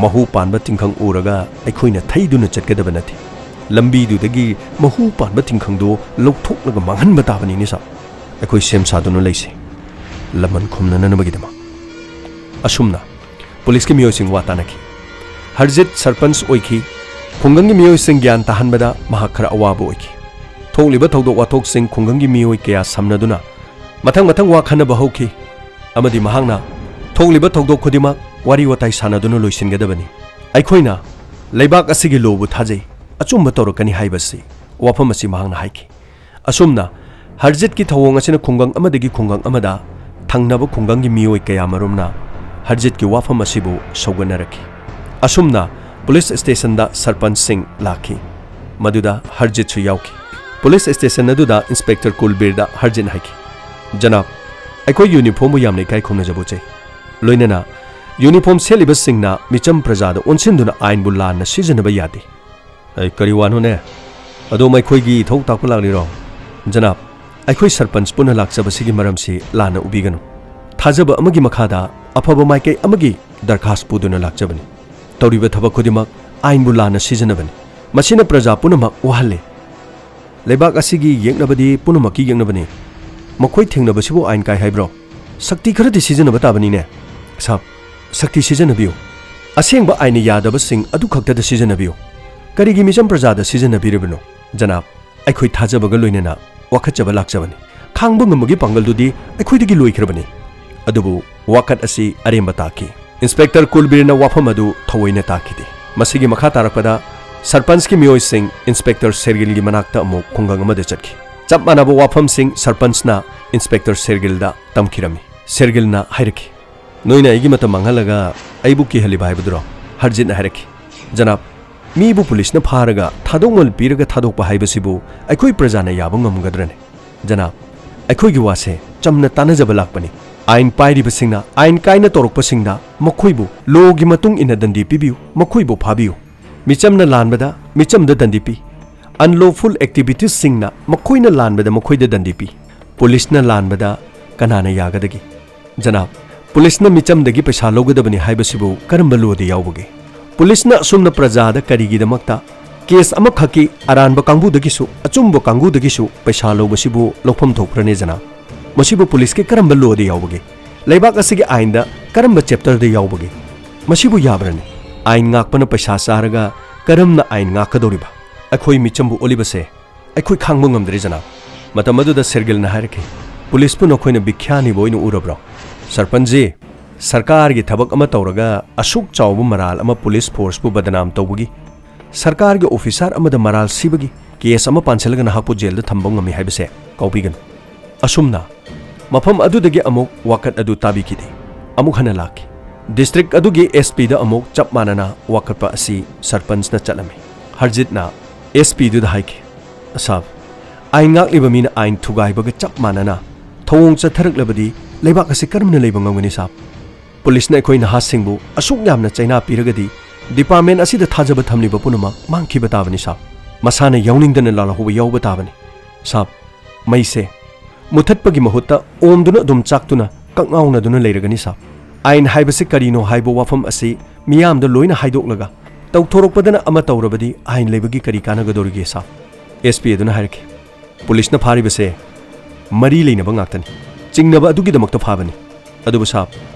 ꯃꯍꯨ ꯄꯥꯟꯕ ꯇꯤꯡꯈꯪ ꯎꯔꯒ ꯑꯩꯈꯣꯏꯅ ꯊꯩꯗꯨꯅ ꯆꯠꯀꯗꯕ ꯅꯠꯇꯦ꯫ ꯂꯝꯕꯤꯗꯨꯗꯒꯤ ꯃꯍꯨ ꯄꯥꯟꯕ ꯇꯤꯡꯈꯪꯗꯨ ꯂꯧꯊꯣꯛꯂꯒ ꯃꯥꯡꯍꯟꯕ ꯇꯥꯕꯅꯤꯅꯦ ꯁꯥꯕ꯫ ꯑꯩꯈꯣꯏ ꯁꯦꯝ ꯁꯥꯗꯨꯅ ꯂꯩꯁꯤ, ꯂꯃꯟ ꯈꯨꯝꯅꯅꯕꯒꯤꯗꯃꯛ"꯫ ꯑꯁꯨꯝꯅ ꯄꯨꯂꯤꯁꯀꯤ ꯃꯤꯑꯣꯏꯁꯤꯡ ꯋꯥ ꯇꯥꯅꯈꯤ꯫ ꯍꯔꯖꯤꯠ ꯁꯔꯄꯟꯆ ꯑꯣꯏꯈꯤ꯫ ꯈꯨꯡꯒꯪꯒꯤ ꯃꯤꯑꯣꯏꯁꯤꯡ ꯒ꯭ꯌꯥꯟ ꯇꯥꯍꯟꯕꯗ ꯃꯍꯥꯛ ꯈꯔ ꯑꯋꯥꯕ ꯑꯣꯏꯈꯤ꯫ ꯊꯣꯛꯂꯤꯕ ꯊꯧꯗꯣꯛ ꯋꯥꯊꯣꯛꯁꯤꯡ ꯈꯨꯡꯒꯪꯒꯤ ꯃꯤꯑꯣꯏ ꯀꯌꯥ ꯁꯝꯅꯗꯨꯅ ꯃꯊꯪ ꯃꯊꯪ ꯋꯥ ꯈꯟꯅꯕ ꯍꯧꯈꯤ꯫ ꯑꯃꯗꯤ ꯃꯍꯥꯛꯅ ꯊꯣꯛꯂꯤꯕ ꯊꯧꯗꯣꯛ ꯈꯨꯗꯤꯡꯃꯛ ꯋꯥꯔꯤ ꯋꯥꯇꯥꯏ ꯁꯥꯟꯅꯗꯨꯅ ꯂꯣꯏꯁꯤꯟꯒꯗꯕꯅꯤ꯫ ꯑꯩꯈꯣꯏꯅ ꯂꯩꯕꯥꯛ ꯑꯁꯤꯒꯤ ꯂꯣꯕꯨ ꯊꯥꯖꯩ, ꯑꯆꯨꯝꯕ ꯇꯧꯔꯛꯀꯅꯤ ꯍꯥꯏꯕꯁꯤ ꯋꯥꯐꯝ ꯑꯁꯤ ꯃꯍꯥꯛꯅ ꯍꯥꯏꯈꯤ꯫ ꯑꯁꯨꯝꯅ ꯍꯔꯖꯤꯠꯀꯤ ꯊꯧꯑꯣꯡ ꯑꯁꯤꯅ ꯈꯨꯡꯒꯪ ꯑꯃꯗꯒꯤ ꯈꯨꯡꯒꯪ ꯑꯃꯗ ꯊꯪꯅꯕ ꯈꯨꯡꯒꯪꯒꯤ ꯃꯤꯑꯣꯏ ꯀꯌꯥꯃꯔꯨꯝꯅ ꯍꯔꯖꯤꯠꯀꯤ ꯋꯥꯐꯝ ꯑꯁꯤꯕꯨ ꯁꯧꯒꯠꯅꯔꯛꯈꯤ꯫ ꯑꯁꯨꯝꯅ ꯄꯨꯂꯤꯁ ꯁ꯭ꯇꯦꯁꯟꯗ ꯁꯔꯄꯟꯆꯁꯤꯡ ꯂꯥꯛꯈꯤ꯫ ꯃꯗꯨꯗ ꯍꯔꯖꯤꯠꯁꯨ ꯌꯥꯎꯈꯤ꯫ ꯄꯨꯂꯤꯁ ꯁ꯭ꯇꯦꯁꯟ ꯑꯗꯨꯗ ꯏꯟꯁꯄꯦꯛꯇꯔ ꯀꯨꯜꯕꯤꯔꯗ ꯍꯔꯖꯤꯠꯅ ꯍꯥꯏꯈꯤ, "ꯖꯅꯥꯕ, ꯑꯩꯈꯣꯏ ꯌꯨꯅꯤꯐꯣꯔꯝꯕꯨ ꯌꯥꯝꯅ ꯏꯀꯥꯏ ꯈꯨꯝꯅꯖꯕ ꯎꯠꯆꯩ꯫ ꯂꯣꯏꯅꯅ ꯌꯨꯅꯤꯐꯣꯔꯝ ꯁꯦꯠꯂꯤꯕꯁꯤꯡꯅ ꯃꯤꯆꯝ ꯄ꯭ꯔꯖꯥꯗ ꯑꯣꯟꯁꯤꯟꯗꯨꯅ ꯑꯥꯏꯟꯕꯨ ꯂꯥꯟꯅ ꯁꯤꯖꯤꯟꯅꯕ ꯌꯥꯗꯦ"꯫ "ꯑꯩ, ꯀꯔꯤ ꯋꯥꯅꯣꯅꯦ? ꯑꯗꯣꯝ ꯑꯩꯈꯣꯏꯒꯤ ꯏꯊꯧ ꯇꯥꯛꯄ ꯂꯥꯛꯂꯤꯔꯣ?" "ꯖꯅꯥꯕ, ꯑꯩꯈꯣꯏ ꯁꯔꯄꯟꯆ ꯄꯨꯟꯅ ꯂꯥꯛꯆꯕꯁꯤꯒꯤ ꯃꯔꯝꯁꯤ ꯂꯥꯟꯅ ꯎꯕꯤꯒꯅꯨ꯫ ꯊꯥꯖꯕ ꯑꯃꯒꯤ ꯃꯈꯥꯗ ꯑꯐꯕ ꯃꯥꯏꯀꯩ ꯑꯃꯒꯤ ꯗꯔꯈꯥꯁ ꯄꯨꯗꯨꯅ ꯂꯥꯛꯆꯕꯅꯤ꯫ ꯇꯧꯔꯤꯕ ꯊꯕꯛ ꯈꯨꯗꯤꯡꯃꯛ ꯑꯥꯏꯟꯕꯨ ꯂꯥꯟꯅ ꯁꯤꯖꯤꯟꯅꯕꯅꯤ꯫ ꯃꯁꯤꯅ ꯄ꯭ꯔꯖꯥ ꯄꯨꯝꯅꯃꯛ ꯋꯥꯍꯜꯂꯦ꯫ ꯂꯩꯕꯥꯛ ꯑꯁꯤꯒꯤ ꯌꯦꯛꯅꯕꯗꯤ ꯄꯨꯝꯅꯃꯛꯀꯤ ꯌꯦꯛꯅꯕꯅꯤ꯫ ꯃꯈꯣꯏ ꯊꯦꯡꯅꯕꯁꯤꯕꯨ ꯑꯥꯏꯟ ꯀꯥꯏ ꯍꯥꯏꯕ꯭ꯔꯣ? ꯁꯛꯇꯤ ꯈꯔꯗꯤ ꯁꯤꯖꯤꯟꯅꯕ ꯇꯥꯕꯅꯤꯅꯦ꯫ ꯁꯥꯕ, ꯁꯛꯇꯤ ꯁꯤꯖꯤꯟꯅꯕꯤꯌꯨ꯫ ꯑꯁꯦꯡꯕ ꯑꯥꯏꯟꯅ ꯌꯥꯗꯕꯁꯤꯡ ꯑꯗꯨ ꯈꯛꯇꯗ ꯁꯤꯖꯤꯟꯅꯕꯤꯌꯨ꯫ ꯀꯔꯤꯒꯤ ꯃꯤꯆꯝ ꯄ꯭ꯔꯖꯥꯗ ꯁꯤꯖꯤꯟꯅꯕꯤꯔꯤꯕꯅꯣ, ꯖꯅꯥꯕ? ꯑꯩꯈꯣꯏ ꯊꯥꯖꯕꯒ ꯂꯣꯏꯅꯅ ꯋꯥꯀꯠꯆꯕ ꯂꯥꯛꯆꯕꯅꯤ꯫ ꯈꯥꯡꯕ ꯉꯝꯕꯒꯤ ꯄꯥꯡꯒꯜꯗꯨꯗꯤ ꯑꯩꯈꯣꯏꯗꯒꯤ ꯂꯣꯏꯈ꯭ꯔꯕꯅꯤ"꯫ ꯑꯗꯨꯕꯨ ꯋꯥꯀꯠ ꯑꯁꯤ ꯑꯔꯦꯝꯕ ꯇꯥꯈꯤ꯫ ꯏꯟꯁꯄꯦꯛꯇꯔ ꯀꯨꯜꯕꯤꯔꯅ ꯋꯥꯐꯝ ꯑꯗꯨ ꯊꯑꯣꯏꯅ ꯇꯥꯈꯤꯗꯦ꯫ ꯃꯁꯤꯒꯤ ꯃꯈꯥ ꯇꯥꯔꯛꯄꯗ ꯁꯔꯄꯟꯆꯀꯤ ꯃꯤꯑꯣꯏꯁꯤꯡ ꯏꯟꯁꯄꯦꯛꯇꯔ ꯁꯦꯔꯒꯤꯜꯒꯤ ꯃꯅꯥꯛꯇ ꯑꯃꯨꯛ ꯈꯨꯡꯒꯪ ꯑꯃꯗ ꯆꯠꯈꯤ꯫ ꯆꯞ ꯃꯥꯟꯅꯕ ꯋꯥꯐꯝꯁꯤꯡ ꯁꯔꯄꯟꯆꯅ ꯏꯟꯁꯄꯦꯛꯇꯔ ꯁꯦꯔꯒꯤꯜꯗ ꯇꯝꯈꯤꯔꯝꯃꯤ꯫ ꯁꯦꯔꯒꯤꯜꯅ ꯍꯥꯏꯔꯛꯈꯤ, "ꯅꯣꯏꯅ ꯑꯩꯒꯤ ꯃꯇꯝ ꯃꯥꯡꯍꯜꯂꯒ ꯑꯩꯕꯨ ꯀꯤꯍꯜꯂꯤꯕ ꯍꯥꯏꯕꯗꯨꯔꯣ?" ꯍꯔꯖꯤꯠꯅ ꯍꯥꯏꯔꯛꯈꯤ, "ꯖꯅꯥꯕ, ꯃꯤꯕꯨ ꯄꯨꯂꯤꯁꯅ ꯐꯥꯔꯒ ꯊꯥꯗꯣꯛꯃꯜ ꯄꯤꯔꯒ ꯊꯥꯗꯣꯛꯄ ꯍꯥꯏꯕꯁꯤꯕꯨ ꯑꯩꯈꯣꯏ ꯄ꯭ꯔꯖꯥꯅ ꯌꯥꯕ ꯉꯝꯒꯗ꯭ꯔꯅꯦ? ꯖꯅꯥꯕ, ꯑꯩꯈꯣꯏꯒꯤ ꯋꯥꯁꯦ ꯆꯝꯅ ꯇꯥꯟꯅꯖꯕ ꯂꯥꯛꯄꯅꯤ꯫ ꯑꯥꯏꯟ ꯄꯥꯏꯔꯤꯕꯁꯤꯡꯅ ꯑꯥꯏꯟ ꯀꯥꯏꯅ ꯇꯧꯔꯛꯄꯁꯤꯡꯗ ꯃꯈꯣꯏꯕꯨ ꯂꯣꯒꯤ ꯃꯇꯨꯡ ꯏꯟꯅ ꯗꯟꯗꯤ ꯄꯤꯕꯤꯌꯨ, ꯃꯈꯣꯏꯕꯨ ꯐꯥꯕꯤꯌꯨ꯫ ꯃꯤꯆꯝꯅ ꯂꯥꯟꯕꯗ ꯃꯤꯆꯝꯗ ꯗꯟꯗꯤ ꯄꯤ꯫ ꯑꯟꯂꯣꯐꯨꯜ ꯑꯦꯛꯇꯤꯚꯤꯇꯤꯁꯁꯤꯡꯅ ꯃꯈꯣꯏꯅ ꯂꯥꯟꯕꯗ ꯃꯈꯣꯏꯗ ꯗꯟꯗꯤ ꯄꯤ꯫ ꯄꯨꯂꯤꯁꯅ ꯂꯥꯟꯕꯗ ꯀꯅꯥꯅ ꯌꯥꯒꯗꯒꯦ? ꯖꯅꯥꯕ, ꯄꯨꯂꯤꯁꯅ ꯃꯤꯆꯝꯗꯒꯤ ꯄꯩꯁꯥ ꯂꯧꯒꯗꯕꯅꯤ ꯍꯥꯏꯕꯁꯤꯕꯨ ꯀꯔꯝꯕ ꯂꯣꯗ ꯌꯥꯎꯕꯒꯦ? ꯄꯨꯂꯤꯁꯅ ꯑꯁꯨꯝꯅ ꯄ꯭ꯔꯖꯥꯗ ꯀꯔꯤꯒꯤꯗꯃꯛꯇ ꯀꯦꯁ ꯑꯃꯈꯛꯀꯤ ꯑꯔꯥꯟꯕ ꯀꯥꯡꯕꯨꯗꯒꯤꯁꯨ ꯑꯆꯨꯝꯕ ꯀꯥꯡꯕꯨꯗꯒꯤꯁꯨ ꯄꯩꯁꯥ ꯂꯧꯕꯁꯤꯕꯨ ꯂꯧꯐꯝ ꯊꯣꯛꯄ꯭ꯔꯅꯦ, ꯖꯅꯥꯕ? ꯃꯁꯤꯕꯨ ꯄꯨꯂꯤꯁꯀꯤ ꯀꯔꯝꯕ ꯂꯣꯗ ꯌꯥꯎꯕꯒꯦ? ꯂꯩꯕꯥꯛ ꯑꯁꯤꯒꯤ ꯑꯥꯏꯟꯗ ꯀꯔꯝꯕ ꯆꯦꯞꯇꯔꯗ ꯌꯥꯎꯕꯒꯦ? ꯃꯁꯤꯕꯨ ꯌꯥꯕ꯭ꯔꯅꯦ? ꯑꯥꯏꯟ ꯉꯥꯛꯄꯅ ꯄꯩꯁꯥ ꯆꯥꯔꯒ ꯀꯔꯝꯅ ꯑꯥꯏꯟ ꯉꯥꯛꯀꯗꯧꯔꯤꯕ? ꯑꯩꯈꯣꯏ ꯃꯤꯆꯝꯕꯨ ꯑꯣꯠꯂꯤꯕꯁꯦ ꯑꯩꯈꯣꯏ ꯈꯥꯡꯕ ꯉꯝꯗ꯭ꯔꯦ, ꯖꯅꯥꯕ꯫ ꯃꯇꯝ ꯑꯗꯨꯗ ꯁꯦꯔꯒꯤꯜꯅ ꯍꯥꯏꯔꯛꯈꯤ, "ꯄꯨꯂꯤꯁꯄꯨ ꯅꯈꯣꯏꯅ ꯕꯤꯈ꯭ꯌꯥꯅꯤꯕ ꯑꯣꯏꯅ ꯎꯔꯕ꯭ꯔꯣ?" "ꯁꯔꯄꯟꯆꯖꯤ, ꯁꯔꯀꯥꯔꯒꯤ ꯊꯕꯛ ꯑꯃ ꯇꯧꯔꯒ ꯑꯁꯨꯛ ꯆꯥꯎꯕ ꯃꯔꯥꯜ ꯑꯃ ꯄꯨꯂꯤꯁ ꯐꯣꯔꯁꯄꯨ ꯕꯗꯅꯥꯝ ꯇꯧꯕꯒꯤ, ꯁꯔꯀꯥꯔꯒꯤ ꯑꯣꯐꯤꯁꯥꯔ ꯑꯃꯗ ꯃꯔꯥꯜ ꯁꯤꯕꯒꯤ ꯀꯦꯁ ꯑꯃ ꯄꯥꯟꯁꯤꯜꯂꯒ ꯅꯍꯥꯛꯄꯨ ꯖꯦꯜꯗ ꯊꯝꯕ ꯉꯝꯃꯤ ꯍꯥꯏꯕꯁꯦ ꯀꯥꯎꯕꯤꯒꯅꯨ꯫" ꯑꯁꯨꯝꯅ ꯃꯐꯝ ꯑꯗꯨꯗꯒꯤ ꯑꯃꯨꯛ ꯋꯥꯀꯠ ꯑꯗꯨ ꯇꯥꯕꯤꯈꯤꯗꯦ꯫ ꯑꯃꯨꯛ ꯍꯟꯅ ꯂꯥꯛꯈꯤ꯫ ꯗꯤꯁꯇ꯭ꯔꯤꯛ ꯑꯗꯨꯒꯤ ꯑꯦꯁ ꯄꯤꯗ ꯑꯃꯨꯛ ꯆꯞ ꯃꯥꯟꯅꯅ ꯋꯥꯀꯠꯄ ꯑꯁꯤ ꯁꯔꯄꯟꯆꯅ ꯆꯠꯂꯝꯃꯤ꯫ ꯍꯔꯖꯤꯠꯅ ꯑꯦꯁ ꯄꯤꯗꯨꯗ ꯍꯥꯏꯈꯤ, "ꯁꯥꯕ, ꯑꯥꯏꯟ ꯉꯥꯛꯂꯤꯕ ꯃꯤꯅ ꯑꯥꯏꯟ ꯊꯨꯒꯥꯏꯕꯒ ꯆꯞ ꯃꯥꯟꯅꯅ ꯊꯧꯑꯣꯡ ꯆꯠꯊꯔꯛꯂꯕꯗꯤ ꯂꯩꯕꯥꯛ ꯑꯁꯤ ꯀꯔꯝꯅ ꯂꯩꯕ ꯉꯝꯒꯅꯤ, ꯁꯥꯕ? ꯄꯨꯂꯤꯁꯅ ꯑꯩꯈꯣꯏ ꯅꯍꯥꯁꯤꯡꯕꯨ ꯑꯁꯨꯛ ꯌꯥꯝꯅ ꯆꯩꯅꯥ ꯄꯤꯔꯒꯗꯤ ꯗꯤꯄꯥꯔꯠꯃꯦꯟ ꯑꯁꯤꯗ ꯊꯥꯖꯕ ꯊꯝꯂꯤꯕ ꯄꯨꯝꯅꯃꯛ ꯃꯥꯡꯈꯤꯕ ꯇꯥꯕꯅꯤ, ꯁꯥꯕ꯫ ꯃꯁꯥꯅ ꯌꯥꯎꯅꯤꯡꯗꯅ ꯂꯥꯜꯍꯧꯕ ꯌꯥꯎꯕ ꯇꯥꯕꯅꯤ, ꯁꯥꯕ꯫ ꯃꯩꯁꯦ ꯃꯨꯊꯠꯄꯒꯤ ꯃꯍꯨꯠꯇ ꯑꯣꯝꯗꯨꯅ ꯑꯗꯨꯝ ꯆꯥꯛꯇꯨꯅ ꯀꯛꯉꯥꯎꯅꯗꯨꯅ ꯂꯩꯔꯒꯅꯤ, ꯁꯥꯕ꯫ ꯑꯥꯏꯟ ꯍꯥꯏꯕꯁꯤ ꯀꯔꯤꯅꯣ ꯍꯥꯏꯕ ꯋꯥꯐꯝ ꯑꯁꯤ ꯃꯤꯌꯥꯝꯗ ꯂꯣꯏꯅ ꯍꯥꯏꯗꯣꯛꯂꯒ ꯇꯧꯊꯣꯔꯛꯄꯗꯅ ꯑꯃ ꯇꯧꯔꯕꯗꯤ ꯑꯥꯏꯟ ꯂꯩꯕꯒꯤ ꯀꯔꯤ ꯀꯥꯟꯅꯒꯗꯧꯔꯤꯒꯦ, ꯁꯥꯕ?" ꯑꯦꯁ ꯄꯤ ꯑꯗꯨꯅ ꯍꯥꯏꯔꯛꯈꯤ, "ꯄꯨꯂꯤꯁꯅ ꯐꯥꯔꯤꯕꯁꯦ ꯃꯔꯤ ꯂꯩꯅꯕ ꯉꯥꯛꯇꯅꯤ꯫ ꯆꯤꯡꯅꯕ ꯑꯗꯨꯒꯤꯗꯃꯛꯇ ꯐꯥꯕꯅꯤ꯫ ꯑꯗꯨꯕꯨ ꯁꯥꯕ,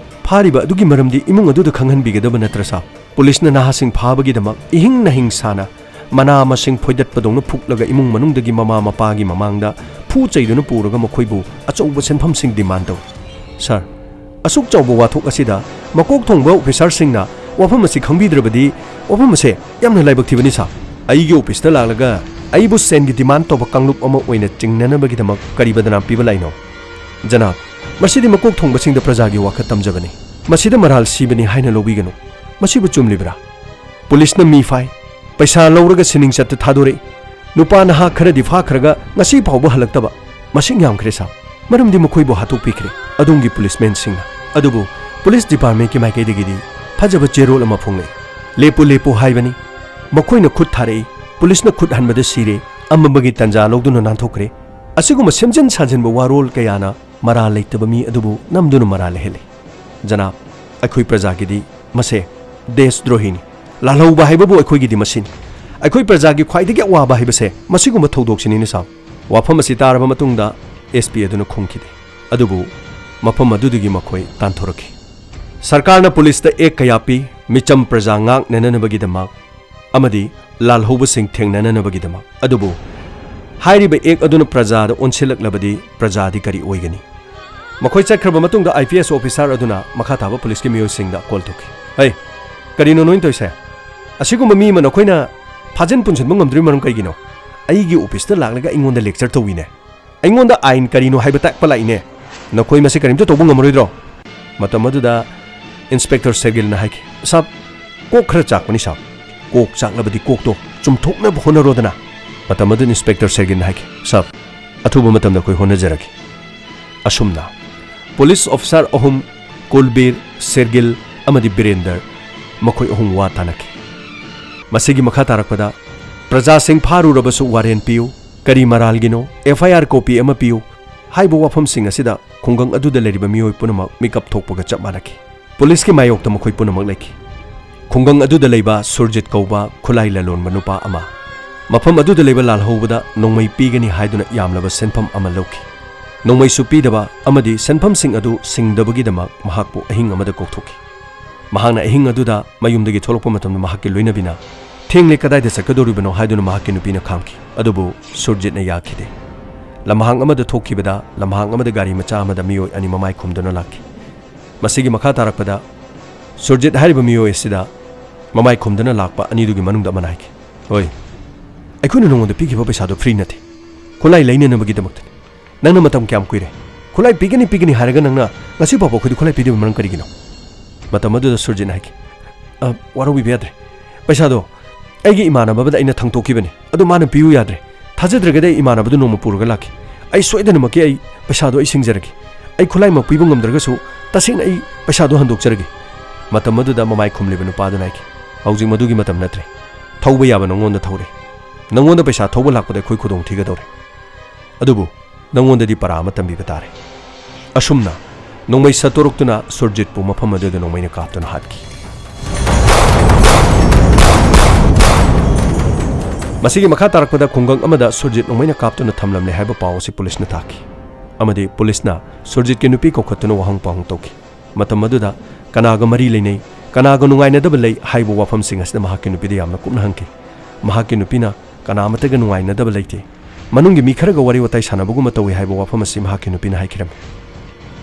ꯐꯥꯔꯤꯕ ꯑꯗꯨꯒꯤ ꯃꯔꯝꯗꯤ ꯏꯃꯨꯡ ꯑꯗꯨꯗ ꯈꯪꯍꯟꯕꯤꯒꯗꯕ ꯅꯠꯇ꯭ꯔꯥ, ꯁꯥꯕ? ꯄꯨꯂꯤꯁꯅ ꯅꯍꯥꯁꯤꯡ ꯐꯥꯕꯒꯤꯗꯃꯛ ꯏꯍꯤꯡ ꯅꯍꯤꯡ ꯁꯥꯅ ꯃꯅꯥ ꯃꯁꯤꯡ ꯐꯣꯏꯗꯠꯄꯗꯧꯅ ꯐꯨꯛꯂꯒ ꯏꯃꯨꯡ ꯃꯅꯨꯡꯗꯒꯤ ꯃꯃꯥ ꯃꯄꯥꯒꯤ ꯃꯃꯥꯡꯗ ꯐꯨ ꯆꯩꯗꯨꯅ ꯄꯨꯔꯒ ꯃꯈꯣꯏꯕꯨ ꯑꯆꯧꯕ ꯁꯦꯟꯐꯝꯁꯤꯡ ꯗꯤꯃꯥꯟ ꯇꯧꯏ꯫ ꯁꯥꯔ, ꯑꯁꯨꯛ ꯆꯥꯎꯕ ꯋꯥꯊꯣꯛ ꯑꯁꯤꯗ ꯃꯀꯣꯛ ꯊꯣꯡꯕ ꯑꯣꯐꯤꯁꯥꯔꯁꯤꯡꯅ ꯋꯥꯐꯝ ꯑꯁꯤ ꯈꯪꯕꯤꯗ꯭ꯔꯕꯗꯤ ꯋꯥꯐꯝ ꯑꯁꯦ ꯌꯥꯝꯅ ꯂꯥꯏꯕꯛ ꯊꯤꯕꯅꯤ, ꯁꯥꯔ꯫ ꯑꯩꯒꯤ ꯑꯣꯐꯤꯁꯇ ꯂꯥꯛꯂꯒ ꯑꯩꯕꯨ ꯁꯦꯟꯒꯤ ꯗꯤꯃꯥꯟ ꯇꯧꯕ ꯀꯥꯡꯂꯨꯞ ꯑꯃ ꯑꯣꯏꯅ ꯆꯤꯡꯅꯅꯕꯒꯤꯗꯃꯛ ꯀꯔꯤ ꯕꯗꯅꯥꯝ ꯄꯤꯕ ꯂꯥꯛꯏꯅꯣ?" ꯖꯅꯥꯕ, ꯃꯁꯤꯗꯤ ꯃꯀꯣꯛ ꯊꯣꯡꯕꯁꯤꯡꯗ ꯄ꯭ꯔꯖꯥꯒꯤ ꯋꯥꯈꯜ ꯇꯝꯖꯕꯅꯤ꯫ ꯃꯁꯤꯗ ꯃꯔꯥꯜ ꯁꯤꯕꯅꯤ ꯍꯥꯏꯅ ꯂꯧꯕꯤꯒꯅꯨ꯫ ꯃꯁꯤꯕꯨ ꯆꯨꯝꯂꯤꯕ꯭ꯔꯥ? ꯄꯨꯂꯤꯁꯅ ꯃꯤ ꯐꯥꯏ, ꯄꯩꯁꯥ ꯂꯧꯔꯒ ꯁꯤꯅꯤꯡ ꯆꯠꯇ ꯊꯥꯗꯣꯔꯛꯏ꯫ ꯅꯨꯄꯥ ꯅꯍꯥ ꯈꯔꯗꯤ ꯐꯥꯈ꯭ꯔꯒ ꯉꯁꯤ ꯐꯥꯎꯕ ꯍꯜꯂꯛꯇꯕ꯫ ꯃꯁꯤꯡ ꯌꯥꯝꯈ꯭ꯔꯦ, ꯁꯥꯔ꯫ ꯃꯔꯝꯗꯤ ꯃꯈꯣꯏꯕꯨ ꯍꯥꯠꯇꯣꯛꯄꯤꯈ꯭ꯔꯦ ꯑꯗꯣꯝꯒꯤ ꯄꯨꯂꯤꯁꯃꯦꯟꯁꯤꯡꯅ꯫ ꯑꯗꯨꯕꯨ ꯄꯨꯂꯤꯁ ꯗꯤꯄꯥꯔꯠꯃꯦꯟꯠꯀꯤ ꯃꯥꯏꯀꯩꯗꯒꯤꯗꯤ ꯐꯖꯕ ꯆꯦꯔꯣꯜ ꯑꯃ ꯐꯣꯡꯂꯛꯏ꯫ "ꯂꯦꯞꯄꯨ, ꯂꯦꯞꯄꯨ" ꯍꯥꯏꯕꯅꯤ꯫ ꯃꯈꯣꯏꯅ ꯈꯨꯠ ꯊꯥꯔꯛꯏ, ꯄꯨꯂꯤꯁꯅ ꯈꯨꯠ ꯍꯟꯕꯗ ꯁꯤꯔꯦ, ꯑꯃꯝꯕꯒꯤ ꯇꯟꯖꯥ ꯂꯧꯗꯨꯅ ꯅꯥꯟꯊꯣꯛꯈ꯭ꯔꯦ꯫ ꯑꯁꯤꯒꯨꯝꯕ ꯁꯦꯝꯖꯤꯟ ꯁꯥꯖꯤꯟꯕ ꯋꯥꯔꯣꯜ ꯀꯌꯥꯅ ꯃꯔꯥꯜ ꯂꯩꯇꯕ ꯃꯤ ꯑꯗꯨꯕꯨ ꯅꯝꯗꯨꯅ ꯃꯔꯥꯜ ꯂꯩꯍꯜꯂꯤ꯫ ꯖꯅꯥꯕ, ꯑꯩꯈꯣꯏ ꯄ꯭ꯔꯖꯥꯒꯤꯗꯤ ꯃꯁꯦ ꯗꯦꯁꯗ꯭ꯔꯣꯍꯤꯅꯤ꯫ ꯂꯥꯜꯍꯧꯕ ꯍꯥꯏꯕꯕꯨ ꯑꯩꯈꯣꯏꯒꯤꯗꯤ ꯃꯁꯤꯅꯤ꯫ ꯑꯩꯈꯣꯏ ꯄ꯭ꯔꯖꯥꯒꯤ ꯈ꯭ꯋꯥꯏꯗꯒꯤ ꯑꯋꯥꯕ ꯍꯥꯏꯕꯁꯦ ꯃꯁꯤꯒꯨꯝꯕ ꯊꯧꯗꯣꯛꯁꯤꯅꯤꯅꯦ ꯁꯥꯕ꯫ ꯋꯥꯐꯝ ꯑꯁꯤ ꯇꯥꯔꯕ ꯃꯇꯨꯡꯗ ꯑꯦꯁ ꯄꯤ ꯑꯗꯨꯅ ꯈꯨꯝꯈꯤꯗꯦ꯫ ꯑꯗꯨꯕꯨ ꯃꯐꯝ ꯑꯗꯨꯗꯒꯤ ꯃꯈꯣꯏ ꯇꯥꯟꯊꯣꯔꯛꯈꯤ꯫ ꯁꯔꯀꯥꯔꯅ ꯄꯨꯂꯤꯁꯇ ꯑꯦꯛ ꯀꯌꯥ ꯄꯤ, ꯃꯤꯆꯝ ꯄ꯭ꯔꯖꯥ ꯉꯥꯛ ꯅꯦꯅꯅꯕꯒꯤꯗꯃꯛ ꯑꯃꯗꯤ ꯂꯥꯜꯍꯧꯕꯁꯤꯡ ꯊꯦꯡꯅꯅꯅꯕꯒꯤꯗꯃꯛ꯫ ꯑꯗꯨꯕꯨ ꯍꯥꯏꯔꯤꯕ ꯑꯦꯛ ꯑꯗꯨꯅ ꯄ꯭ꯔꯖꯥꯗ ꯑꯣꯟꯁꯤꯜꯂꯛꯂꯕꯗꯤ ꯄ꯭ꯔꯖꯥꯗꯤ ꯀꯔꯤ ꯑꯣꯏꯒꯅꯤ? ꯃꯈꯣꯏ ꯆꯠꯈ꯭ꯔꯕ ꯃꯇꯨꯡꯗ ꯑꯥꯏ ꯄꯤ ꯑꯦꯁ ꯑꯣꯐꯤꯁꯥꯔ ꯑꯗꯨꯅ ꯃꯈꯥ ꯇꯥꯕ ꯄꯨꯂꯤꯁꯀꯤ ꯃꯤꯑꯣꯏꯁꯤꯡꯗ ꯀꯣꯜ ꯇꯧꯈꯤ꯫ "ꯍꯩ, ꯀꯔꯤꯅꯣ ꯅꯣꯏꯅ ꯇꯧꯔꯤꯁꯦ? ꯑꯁꯤꯒꯨꯝꯕ ꯃꯤ ꯑꯃ ꯅꯈꯣꯏꯅ ꯐꯥꯖꯤꯟ ꯄꯨꯟꯁꯤꯟꯕ ꯉꯝꯗ꯭ꯔꯤ ꯃꯔꯝ ꯀꯩꯒꯤꯅꯣ? ꯑꯩꯒꯤ ꯑꯣꯐꯤꯁꯇ ꯂꯥꯛꯂꯒ ꯑꯩꯉꯣꯟꯗ ꯂꯦꯛꯆꯔ ꯇꯧꯏꯅꯦ꯫ ꯑꯩꯉꯣꯟꯗ ꯑꯥꯏꯟ ꯀꯔꯤꯅꯣ ꯍꯥꯏꯕ ꯇꯥꯛꯄ ꯂꯥꯛꯏꯅꯦ꯫ ꯅꯈꯣꯏ ꯃꯁꯤ ꯀꯔꯤꯝꯇ ꯇꯧꯕ ꯉꯝꯃꯔꯣꯏꯗ꯭ꯔꯣ?" ꯃꯇꯝ ꯑꯗꯨꯗ ꯏꯟꯁꯄꯦꯛꯇꯔ ꯁꯦꯔꯒꯤꯜꯅ ꯍꯥꯏꯈꯤ, "ꯁꯥꯕ, ꯀꯣꯛ ꯈꯔ ꯆꯥꯛꯄꯅꯤ ꯁꯥꯕ꯫ ꯀꯣꯛ ꯆꯥꯛꯂꯕꯗꯤ ꯀꯣꯛꯇꯣ ꯆꯨꯝꯊꯣꯛꯅꯕ ꯍꯣꯠꯅꯔꯣꯗꯅ꯫" ꯃꯇꯝ ꯑꯗꯨꯗ ꯏꯟꯁꯄꯦꯛꯇꯔ ꯁꯦꯔꯒꯤꯜꯅ ꯍꯥꯏꯈꯤ, "ꯁꯥꯕ, ꯑꯊꯨꯕ ꯃꯇꯝꯗ ꯑꯩꯈꯣꯏ ꯍꯣꯠꯅꯖꯔꯒꯦ꯫" ꯑꯁꯨꯝꯅ ꯄꯨꯂꯤꯁ ꯑꯣꯐꯤꯁꯥꯔ ꯑꯍꯨꯝ, ꯀꯨꯜꯕꯤꯔ, ꯁꯦꯔꯒꯤꯜ ꯑꯃꯗꯤ ꯕꯤꯔꯦꯟꯗꯔ, ꯃꯈꯣꯏ ꯑꯍꯨꯝ ꯋꯥ ꯇꯥꯅꯈꯤ꯫ ꯃꯁꯤꯒꯤ ꯃꯈꯥ ꯇꯥꯔꯛꯄꯗ, "ꯄ꯭ꯔꯖꯥꯁꯤꯡ ꯐꯥꯔꯨꯔꯕꯁꯨ ꯋꯥꯔꯦꯟ ꯄꯤꯌꯨ, ꯀꯔꯤ ꯃꯔꯥꯜꯒꯤꯅꯣ, ꯑꯦꯐ ꯑꯥꯏ ꯑꯥꯔ ꯀꯣꯄꯤ ꯑꯃ ꯄꯤꯌꯨ" ꯍꯥꯏꯕ ꯋꯥꯐꯝꯁꯤꯡ ꯑꯁꯤꯗ ꯈꯨꯡꯒꯪ ꯑꯗꯨꯗ ꯂꯩꯔꯤꯕ ꯃꯤꯑꯣꯏ ꯄꯨꯝꯅꯃꯛ ꯃꯤꯀꯞ ꯊꯣꯛꯄꯒ ꯆꯞ ꯃꯥꯟꯅꯈꯤ꯫ ꯄꯨꯂꯤꯁꯀꯤ ꯃꯥꯌꯣꯛꯇ ꯃꯈꯣꯏ ꯄꯨꯝꯅꯃꯛ ꯂꯩꯈꯤ꯫ ꯈꯨꯡꯒꯪ ꯑꯗꯨꯗ ꯂꯩꯕ ꯁꯨꯔꯖꯤꯠ ꯀꯧꯕ ꯈꯨꯠꯂꯥꯏ ꯂꯂꯣꯟꯕ ꯅꯨꯄꯥ ꯑꯃ, ꯃꯐꯝ ꯑꯗꯨꯗ ꯂꯩꯕ ꯂꯥꯜꯍꯧꯕꯗ ꯅꯣꯡꯃꯩ ꯄꯤꯒꯅꯤ ꯍꯥꯏꯗꯨꯅ ꯌꯥꯝꯂꯕ ꯁꯦꯟꯐꯝ ꯑꯃ ꯂꯧꯈꯤ꯫ ꯅꯣꯡꯃꯩꯁꯨ ꯄꯤꯗꯕ ꯑꯃꯗꯤ ꯁꯦꯟꯐꯝꯁꯤꯡ ꯑꯗꯨ ꯁꯤꯡꯗꯕꯒꯤꯗꯃꯛ ꯃꯍꯥꯛꯄꯨ ꯑꯍꯤꯡ ꯑꯃꯗ ꯀꯧꯊꯣꯛꯈꯤ꯫ ꯃꯍꯥꯛꯅ ꯑꯍꯤꯡ ꯑꯗꯨꯗ ꯃꯌꯨꯝꯗꯒꯤ ꯊꯣꯛꯂꯛꯄ ꯃꯇꯝꯗ ꯃꯍꯥꯛꯀꯤ ꯂꯣꯏꯅꯕꯤꯅ, "ꯊꯦꯡꯂꯦ, ꯀꯗꯥꯏꯗ ꯆꯠꯀꯗꯧꯔꯤꯕꯅꯣ?" ꯍꯥꯏꯗꯨꯅ ꯃꯍꯥꯛꯀꯤ ꯅꯨꯄꯤꯅ ꯈꯥꯝꯈꯤ꯫ ꯑꯗꯨꯕꯨ ꯁꯨꯔꯖꯤꯠꯅ ꯌꯥꯈꯤꯗꯦ꯫ ꯂꯝꯍꯥꯡ ꯑꯃꯗ ꯊꯣꯛꯈꯤꯕꯗ ꯂꯝꯍꯥꯡ ꯑꯃꯗ ꯒꯥꯔꯤ ꯃꯆꯥ ꯑꯃꯗ ꯃꯤꯑꯣꯏ ꯑꯅꯤ ꯃꯃꯥꯏ ꯈꯨꯝꯗꯨꯅ ꯂꯥꯛꯈꯤ꯫ ꯃꯁꯤꯒꯤ ꯃꯈꯥ ꯇꯥꯔꯛꯄꯗ ꯁꯨꯔꯖꯤꯠ ꯍꯥꯏꯔꯤꯕ ꯃꯤꯑꯣꯏ ꯑꯁꯤꯗ ꯃꯃꯥꯏ ꯈꯨꯝꯗꯨꯅ ꯂꯥꯛꯄ ꯑꯅꯤꯗꯨꯒꯤ ꯃꯅꯨꯡꯗ ꯑꯃꯅ ꯍꯥꯏꯈꯤ, "ꯍꯣꯏ, ꯑꯩꯈꯣꯏꯅ ꯅꯉꯣꯟꯗ ꯄꯤꯈꯤꯕ ꯄꯩꯁꯥꯗꯣ ꯐ꯭ꯔꯤ ꯅꯠꯇꯦ, ꯈꯨꯠꯂꯥꯏ ꯂꯩꯅꯅꯕꯒꯤꯗꯃꯛꯇꯅꯤ꯫ ꯅꯪꯅ ꯃꯇꯝ ꯀꯌꯥꯝ ꯀꯨꯏꯔꯦ? ꯈꯨꯠꯂꯥꯏ ꯄꯤꯒꯅꯤ, ꯄꯤꯒꯅꯤ ꯍꯥꯏꯔꯒ ꯅꯪꯅ ꯉꯁꯤ ꯐꯥꯎꯕ ꯑꯩꯈꯣꯏꯗ ꯈꯨꯠꯂꯥꯏ ꯄꯤꯗꯕ ꯃꯔꯝ ꯀꯔꯤꯒꯤꯅꯣ?" ꯃꯇꯝ ꯑꯗꯨꯗ ꯁꯨꯔꯖꯤꯠꯅ ꯍꯥꯏꯈꯤ, "ꯑ, ꯋꯥꯔꯧꯕꯤꯕ ꯌꯥꯗ꯭ꯔꯦ꯫ ꯄꯩꯁꯥꯗꯣ ꯑꯩꯒꯤ ꯏꯃꯥꯟꯅꯕ ꯑꯃꯗ ꯑꯩꯅ ꯊꯪꯇꯣꯛꯈꯤꯕꯅꯤ, ꯑꯗꯨ ꯃꯥꯅ ꯄꯤꯌꯨ ꯌꯥꯗ꯭ꯔꯦ꯫ ꯊꯥꯖꯗ꯭ꯔꯒꯗꯤ ꯑꯩ ꯏꯃꯥꯟꯅꯕꯗꯨ ꯅꯣꯡꯃ ꯄꯨꯔꯒ ꯂꯥꯛꯈꯤ꯫ ꯑꯩ ꯁꯣꯏꯗꯅꯃꯛꯀꯤ ꯑꯩ "ꯄꯩꯁꯥꯗꯣ ꯑꯩ ꯁꯤꯡꯖꯔꯒꯦ꯫ ꯑꯩ ꯈꯨꯠꯂꯥꯏꯃꯛ ꯄꯤꯕ ꯉꯝꯗ꯭ꯔꯒꯁꯨ ꯇꯁꯦꯡꯅ ꯑꯩ ꯄꯩꯁꯥꯗꯣ ꯍꯟꯗꯣꯛꯆꯔꯒꯦ"꯫ ꯃꯇꯝ ꯑꯗꯨꯗ ꯃꯃꯥꯏ ꯈꯨꯝꯂꯤꯕ ꯅꯨꯄꯥꯗꯨꯅ ꯍꯥꯏꯈꯤ, "ꯍꯧꯖꯤꯛ ꯃꯗꯨꯒꯤ ꯃꯇꯝ ꯅꯠꯇ꯭ꯔꯦ꯫ ꯊꯧꯕ ꯌꯥꯕ ꯅꯉꯣꯟꯗ ꯊꯧꯔꯦ꯫ ꯅꯉꯣꯟꯗ ꯄꯩꯁꯥ ꯊꯧꯕ ꯂꯥꯛꯄꯗ ꯑꯩꯈꯣꯏ ꯈꯨꯗꯣꯡ ꯊꯤꯒꯗꯧꯔꯦ꯫ ꯑꯗꯨꯕꯨ ꯅꯉꯣꯟꯗꯗꯤ ꯄꯔꯥ ꯑꯃ ꯇꯝꯕꯤꯕ ꯇꯥꯔꯦ"꯫ ꯑꯁꯨꯝꯅ ꯅꯣꯡꯃꯩ ꯁꯠꯇꯣꯔꯛꯇꯨꯅ ꯁꯨꯔꯖꯤꯠꯄꯨ ꯃꯐꯝ ꯑꯗꯨꯗ ꯅꯣꯡꯃꯩꯅ ꯀꯥꯞꯇꯨꯅ ꯍꯥꯠꯈꯤ꯫ ꯃꯁꯤꯒꯤ ꯃꯈꯥ ꯇꯥꯔꯛꯄꯗ ꯈꯨꯡꯒꯪ ꯑꯃꯗ ꯁꯨꯔꯖꯤꯠ ꯅꯣꯡꯃꯩꯅ ꯀꯥꯞꯇꯨꯅ ꯊꯝꯂꯝꯂꯦ ꯍꯥꯏꯕ ꯄꯥꯎ ꯑꯁꯤ ꯄꯨꯂꯤꯁꯅ ꯇꯥꯈꯤ, ꯑꯃꯗꯤ ꯄꯨꯂꯤꯁꯅ ꯁꯨꯔꯖꯤꯠꯀꯤ ꯅꯨꯄꯤ ꯀꯧꯈꯠꯇꯨꯅ ꯋꯥꯍꯪ ꯄꯥꯎꯍꯪ ꯇꯧꯈꯤ꯫ ꯃꯇꯝ ꯑꯗꯨꯗ ꯀꯅꯥꯒ ꯃꯔꯤ ꯂꯩꯅꯩ, ꯀꯅꯥꯒ ꯅꯨꯡꯉꯥꯏꯅꯗꯕ ꯂꯩ ꯍꯥꯏꯕ ꯋꯥꯐꯝꯁꯤꯡ ꯑꯁꯤꯗ ꯃꯍꯥꯛꯀꯤ ꯅꯨꯄꯤꯗ ꯌꯥꯝꯅ ꯀꯨꯞꯅ ꯍꯪꯈꯤ꯫ ꯃꯍꯥꯛꯀꯤ ꯅꯨꯄꯤꯅ ꯀꯅꯥ ꯑꯃꯠꯇꯒ ꯅꯨꯡꯉꯥꯏꯅꯗꯕ ꯂꯩꯇꯦ, ꯃꯅꯨꯡꯒꯤ ꯃꯤ ꯈꯔꯒ ꯋꯥꯔꯤ ꯋꯥꯇꯥꯏ ꯁꯥꯟꯅꯕꯒꯨꯝꯕ ꯇꯧꯏ ꯍꯥꯏꯕ ꯋꯥꯐꯝ ꯑꯁꯤ ꯃꯍꯥꯛꯀꯤ ꯅꯨꯄꯤꯅ ꯍꯥꯏꯈꯤꯔꯝꯃꯤ꯫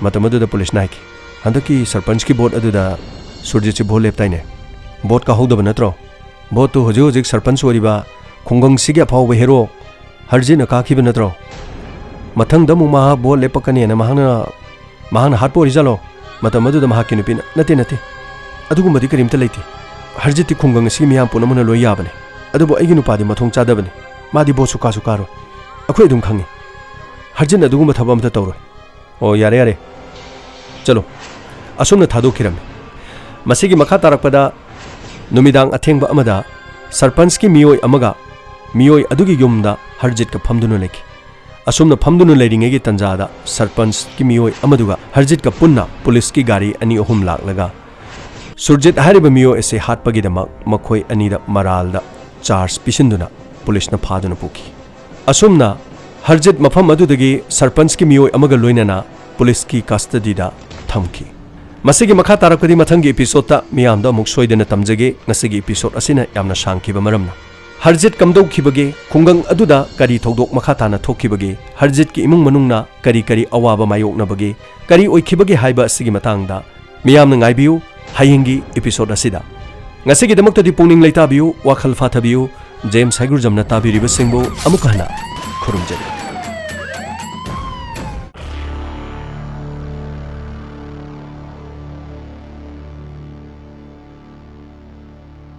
ꯃꯇꯝ ꯑꯗꯨꯗ ꯄꯨꯂꯤꯁꯅ ꯍꯥꯏꯈꯤ, "ꯍꯟꯗꯛꯀꯤ ꯁꯔꯄꯟꯁꯀꯤ ꯚꯣꯠ ꯑꯗꯨꯗ ꯁꯨꯔꯖꯤꯠꯁꯤ ꯚꯣꯠ ꯂꯦꯞꯇꯥꯏꯅꯦ? ꯚꯣꯠ ꯀꯥꯍꯧꯗꯕ ꯅꯠꯇ꯭ꯔꯣ? ꯚꯣꯠꯇꯨ ꯍꯧꯖꯤꯛ ꯍꯧꯖꯤꯛ ꯁꯔꯄꯟꯁ ꯑꯣꯏꯔꯤꯕ ꯈꯨꯡꯒꯪꯁꯤꯒꯤ ꯑꯐꯥꯎꯕ ꯍꯦꯔꯣ ꯍꯔꯖꯤꯠꯅ ꯀꯥꯈꯤꯕ ꯅꯠꯇ꯭ꯔꯣ? ꯃꯊꯪꯗ ꯑꯃꯨꯛ ꯃꯍꯥꯛ ꯚꯣꯠ ꯂꯦꯞꯄꯛꯀꯅꯦꯅ ꯃꯍꯥꯛꯅ, ꯃꯍꯥꯛꯅ ꯍꯥꯠꯄ ꯑꯣꯏꯔꯤꯖꯥꯠꯂꯣ?" ꯃꯇꯝ ꯑꯗꯨꯗ ꯃꯍꯥꯛꯀꯤ ꯅꯨꯄꯤꯅ, "ꯅꯠꯇꯦ, ꯅꯠꯇꯦ, ꯑꯗꯨꯒꯨꯝꯕꯗꯤ ꯀꯔꯤꯝꯇ ꯂꯩꯇꯦ꯫ ꯍꯔꯖꯤꯠꯇꯤ ꯈꯨꯡꯒꯪ ꯑꯁꯤꯒꯤ ꯃꯤꯌꯥꯝ ꯄꯨꯝꯅꯃꯛꯅ ꯂꯣꯏ ꯌꯥꯕꯅꯦ꯫ ꯑꯗꯨꯕꯨ ꯑꯩꯒꯤ ꯅꯨꯄꯥꯗꯤ ꯃꯊꯣꯡ ꯆꯥꯗꯕꯅꯤ꯫ ꯃꯥꯗꯤ ꯚꯣꯠꯁꯨ ꯀꯥꯁꯨ ꯀꯥꯔꯣꯏ꯫ ꯑꯩꯈꯣꯏ ꯑꯗꯨꯝ ꯈꯪꯉꯤ꯫ ꯍꯔꯖꯤꯠꯅ ꯑꯗꯨꯒꯨꯝꯕ ꯊꯕꯛ ꯑꯃꯇ ꯇꯧꯔꯣꯏ꯫ ꯑꯣ, ꯌꯥꯔꯦ, ꯌꯥꯔꯦ꯫ ꯆꯠꯂꯣ"꯫ ꯑꯁꯨꯝꯅ ꯊꯥꯗꯣꯛꯈꯤꯔꯝꯃꯤ꯫ ꯃꯁꯤꯒꯤ ꯃꯈꯥ ꯇꯥꯔꯛꯄꯗ ꯅꯨꯃꯤꯗꯥꯡ ꯑꯊꯦꯡꯕ ꯑꯃꯗ ꯁꯔꯄꯟꯁꯀꯤ ꯃꯤꯑꯣꯏ ꯑꯃꯒ ꯃꯤꯑꯣꯏ ꯑꯗꯨꯒꯤ ꯌꯨꯝꯗ ꯍꯔꯖꯤꯠꯀ ꯐꯝꯗꯨꯅ ꯂꯩꯈꯤ꯫ ꯑꯁꯨꯝꯅ ꯐꯝꯗꯨꯅ ꯂꯩꯔꯤꯉꯩꯒꯤ ꯇꯟꯖꯥꯗ ꯁꯔꯄꯟꯁꯀꯤ ꯃꯤꯑꯣꯏ ꯑꯃꯗꯨꯒ ꯍꯔꯖꯤꯠꯀ ꯄꯨꯟꯅ ꯄꯨꯂꯤꯁꯀꯤ ꯒꯥꯔꯤ ꯑꯅꯤ ꯑꯍꯨꯝ ꯂꯥꯛꯂꯒ ꯁꯨꯔꯖꯤꯠ ꯍꯥꯏꯔꯤꯕ ꯃꯤꯑꯣꯏ ꯑꯁꯤ ꯍꯥꯠꯄꯒꯤꯗꯃꯛ ꯃꯈꯣꯏ ꯑꯅꯤꯗ ꯃꯔꯥꯜꯗ ꯆꯥꯔꯖ ꯄꯤꯁꯤꯟꯗꯨꯅ ꯄꯨꯂꯤꯁꯅ ꯐꯥꯗꯨꯅ ꯄꯨꯈꯤ꯫ ꯑꯁꯨꯝꯅ ꯍꯔꯖꯤꯠ ꯃꯐꯝ ꯑꯗꯨꯗꯒꯤ ꯁꯔꯄꯟꯁꯀꯤ ꯃꯤꯑꯣꯏ ꯑꯃꯒ ꯂꯣꯏꯅꯅ ꯄꯨꯂꯤꯁꯀꯤ ꯀꯁꯇꯗꯤꯗ ꯊꯝꯈꯤ꯫ ꯃꯁꯤꯒꯤ ꯃꯈꯥ ꯇꯥꯔꯛꯄꯗꯤ ꯃꯊꯪꯒꯤ ꯏꯄꯤꯁꯣꯗꯇ ꯃꯤꯌꯥꯝꯗ ꯑꯃꯨꯛ ꯁꯣꯏꯗꯅ ꯇꯝꯖꯒꯦ꯫ ꯉꯁꯤꯒꯤ ꯏꯄꯤꯁꯣꯗ ꯑꯁꯤꯅ ꯌꯥꯝꯅ ꯁꯥꯡꯈꯤꯕ ꯃꯔꯝꯅ꯫ ꯍꯔꯖꯤꯠ ꯀꯝꯗꯧꯈꯤꯕꯒꯦ, ꯈꯨꯡꯒꯪ ꯑꯗꯨꯗ ꯀꯔꯤ ꯊꯧꯗꯣꯛ ꯃꯈꯥ ꯇꯥꯅ ꯊꯣꯛꯈꯤꯕꯒꯦ, ꯍꯔꯖꯤꯠꯀꯤ ꯏꯃꯨꯡ ꯃꯅꯨꯡꯅ ꯀꯔꯤ ꯀꯔꯤ ꯑꯋꯥꯕ ꯃꯥꯌꯣꯛꯅꯕꯒꯦ, ꯀꯔꯤ ꯑꯣꯏꯈꯤꯕꯒꯦ ꯍꯥꯏꯕ ꯑꯁꯤꯒꯤ ꯃꯇꯥꯡꯗ ꯃꯤꯌꯥꯝꯅ ꯉꯥꯏꯕꯤꯌꯨ ꯍꯌꯦꯡꯒꯤ ꯏꯄꯤꯁꯣꯗ ꯑꯁꯤꯗ꯫ ꯉꯁꯤꯒꯤꯗꯃꯛꯇꯗꯤ ꯄꯨꯛꯅꯤꯡ ꯂꯩꯇꯥꯕꯤꯌꯨ, ꯋꯥꯈꯜ ꯐꯥꯊꯕꯤꯌꯨ꯫ ꯖꯦꯝꯁ ꯍꯩꯒ꯭ꯔꯨꯖꯝꯅ ꯇꯥꯕꯤꯔꯤꯕꯁꯤꯡꯕꯨ ꯑꯃꯨꯛꯀ ꯍꯟꯅ ꯈꯨꯔꯨꯝꯖꯔꯤ꯫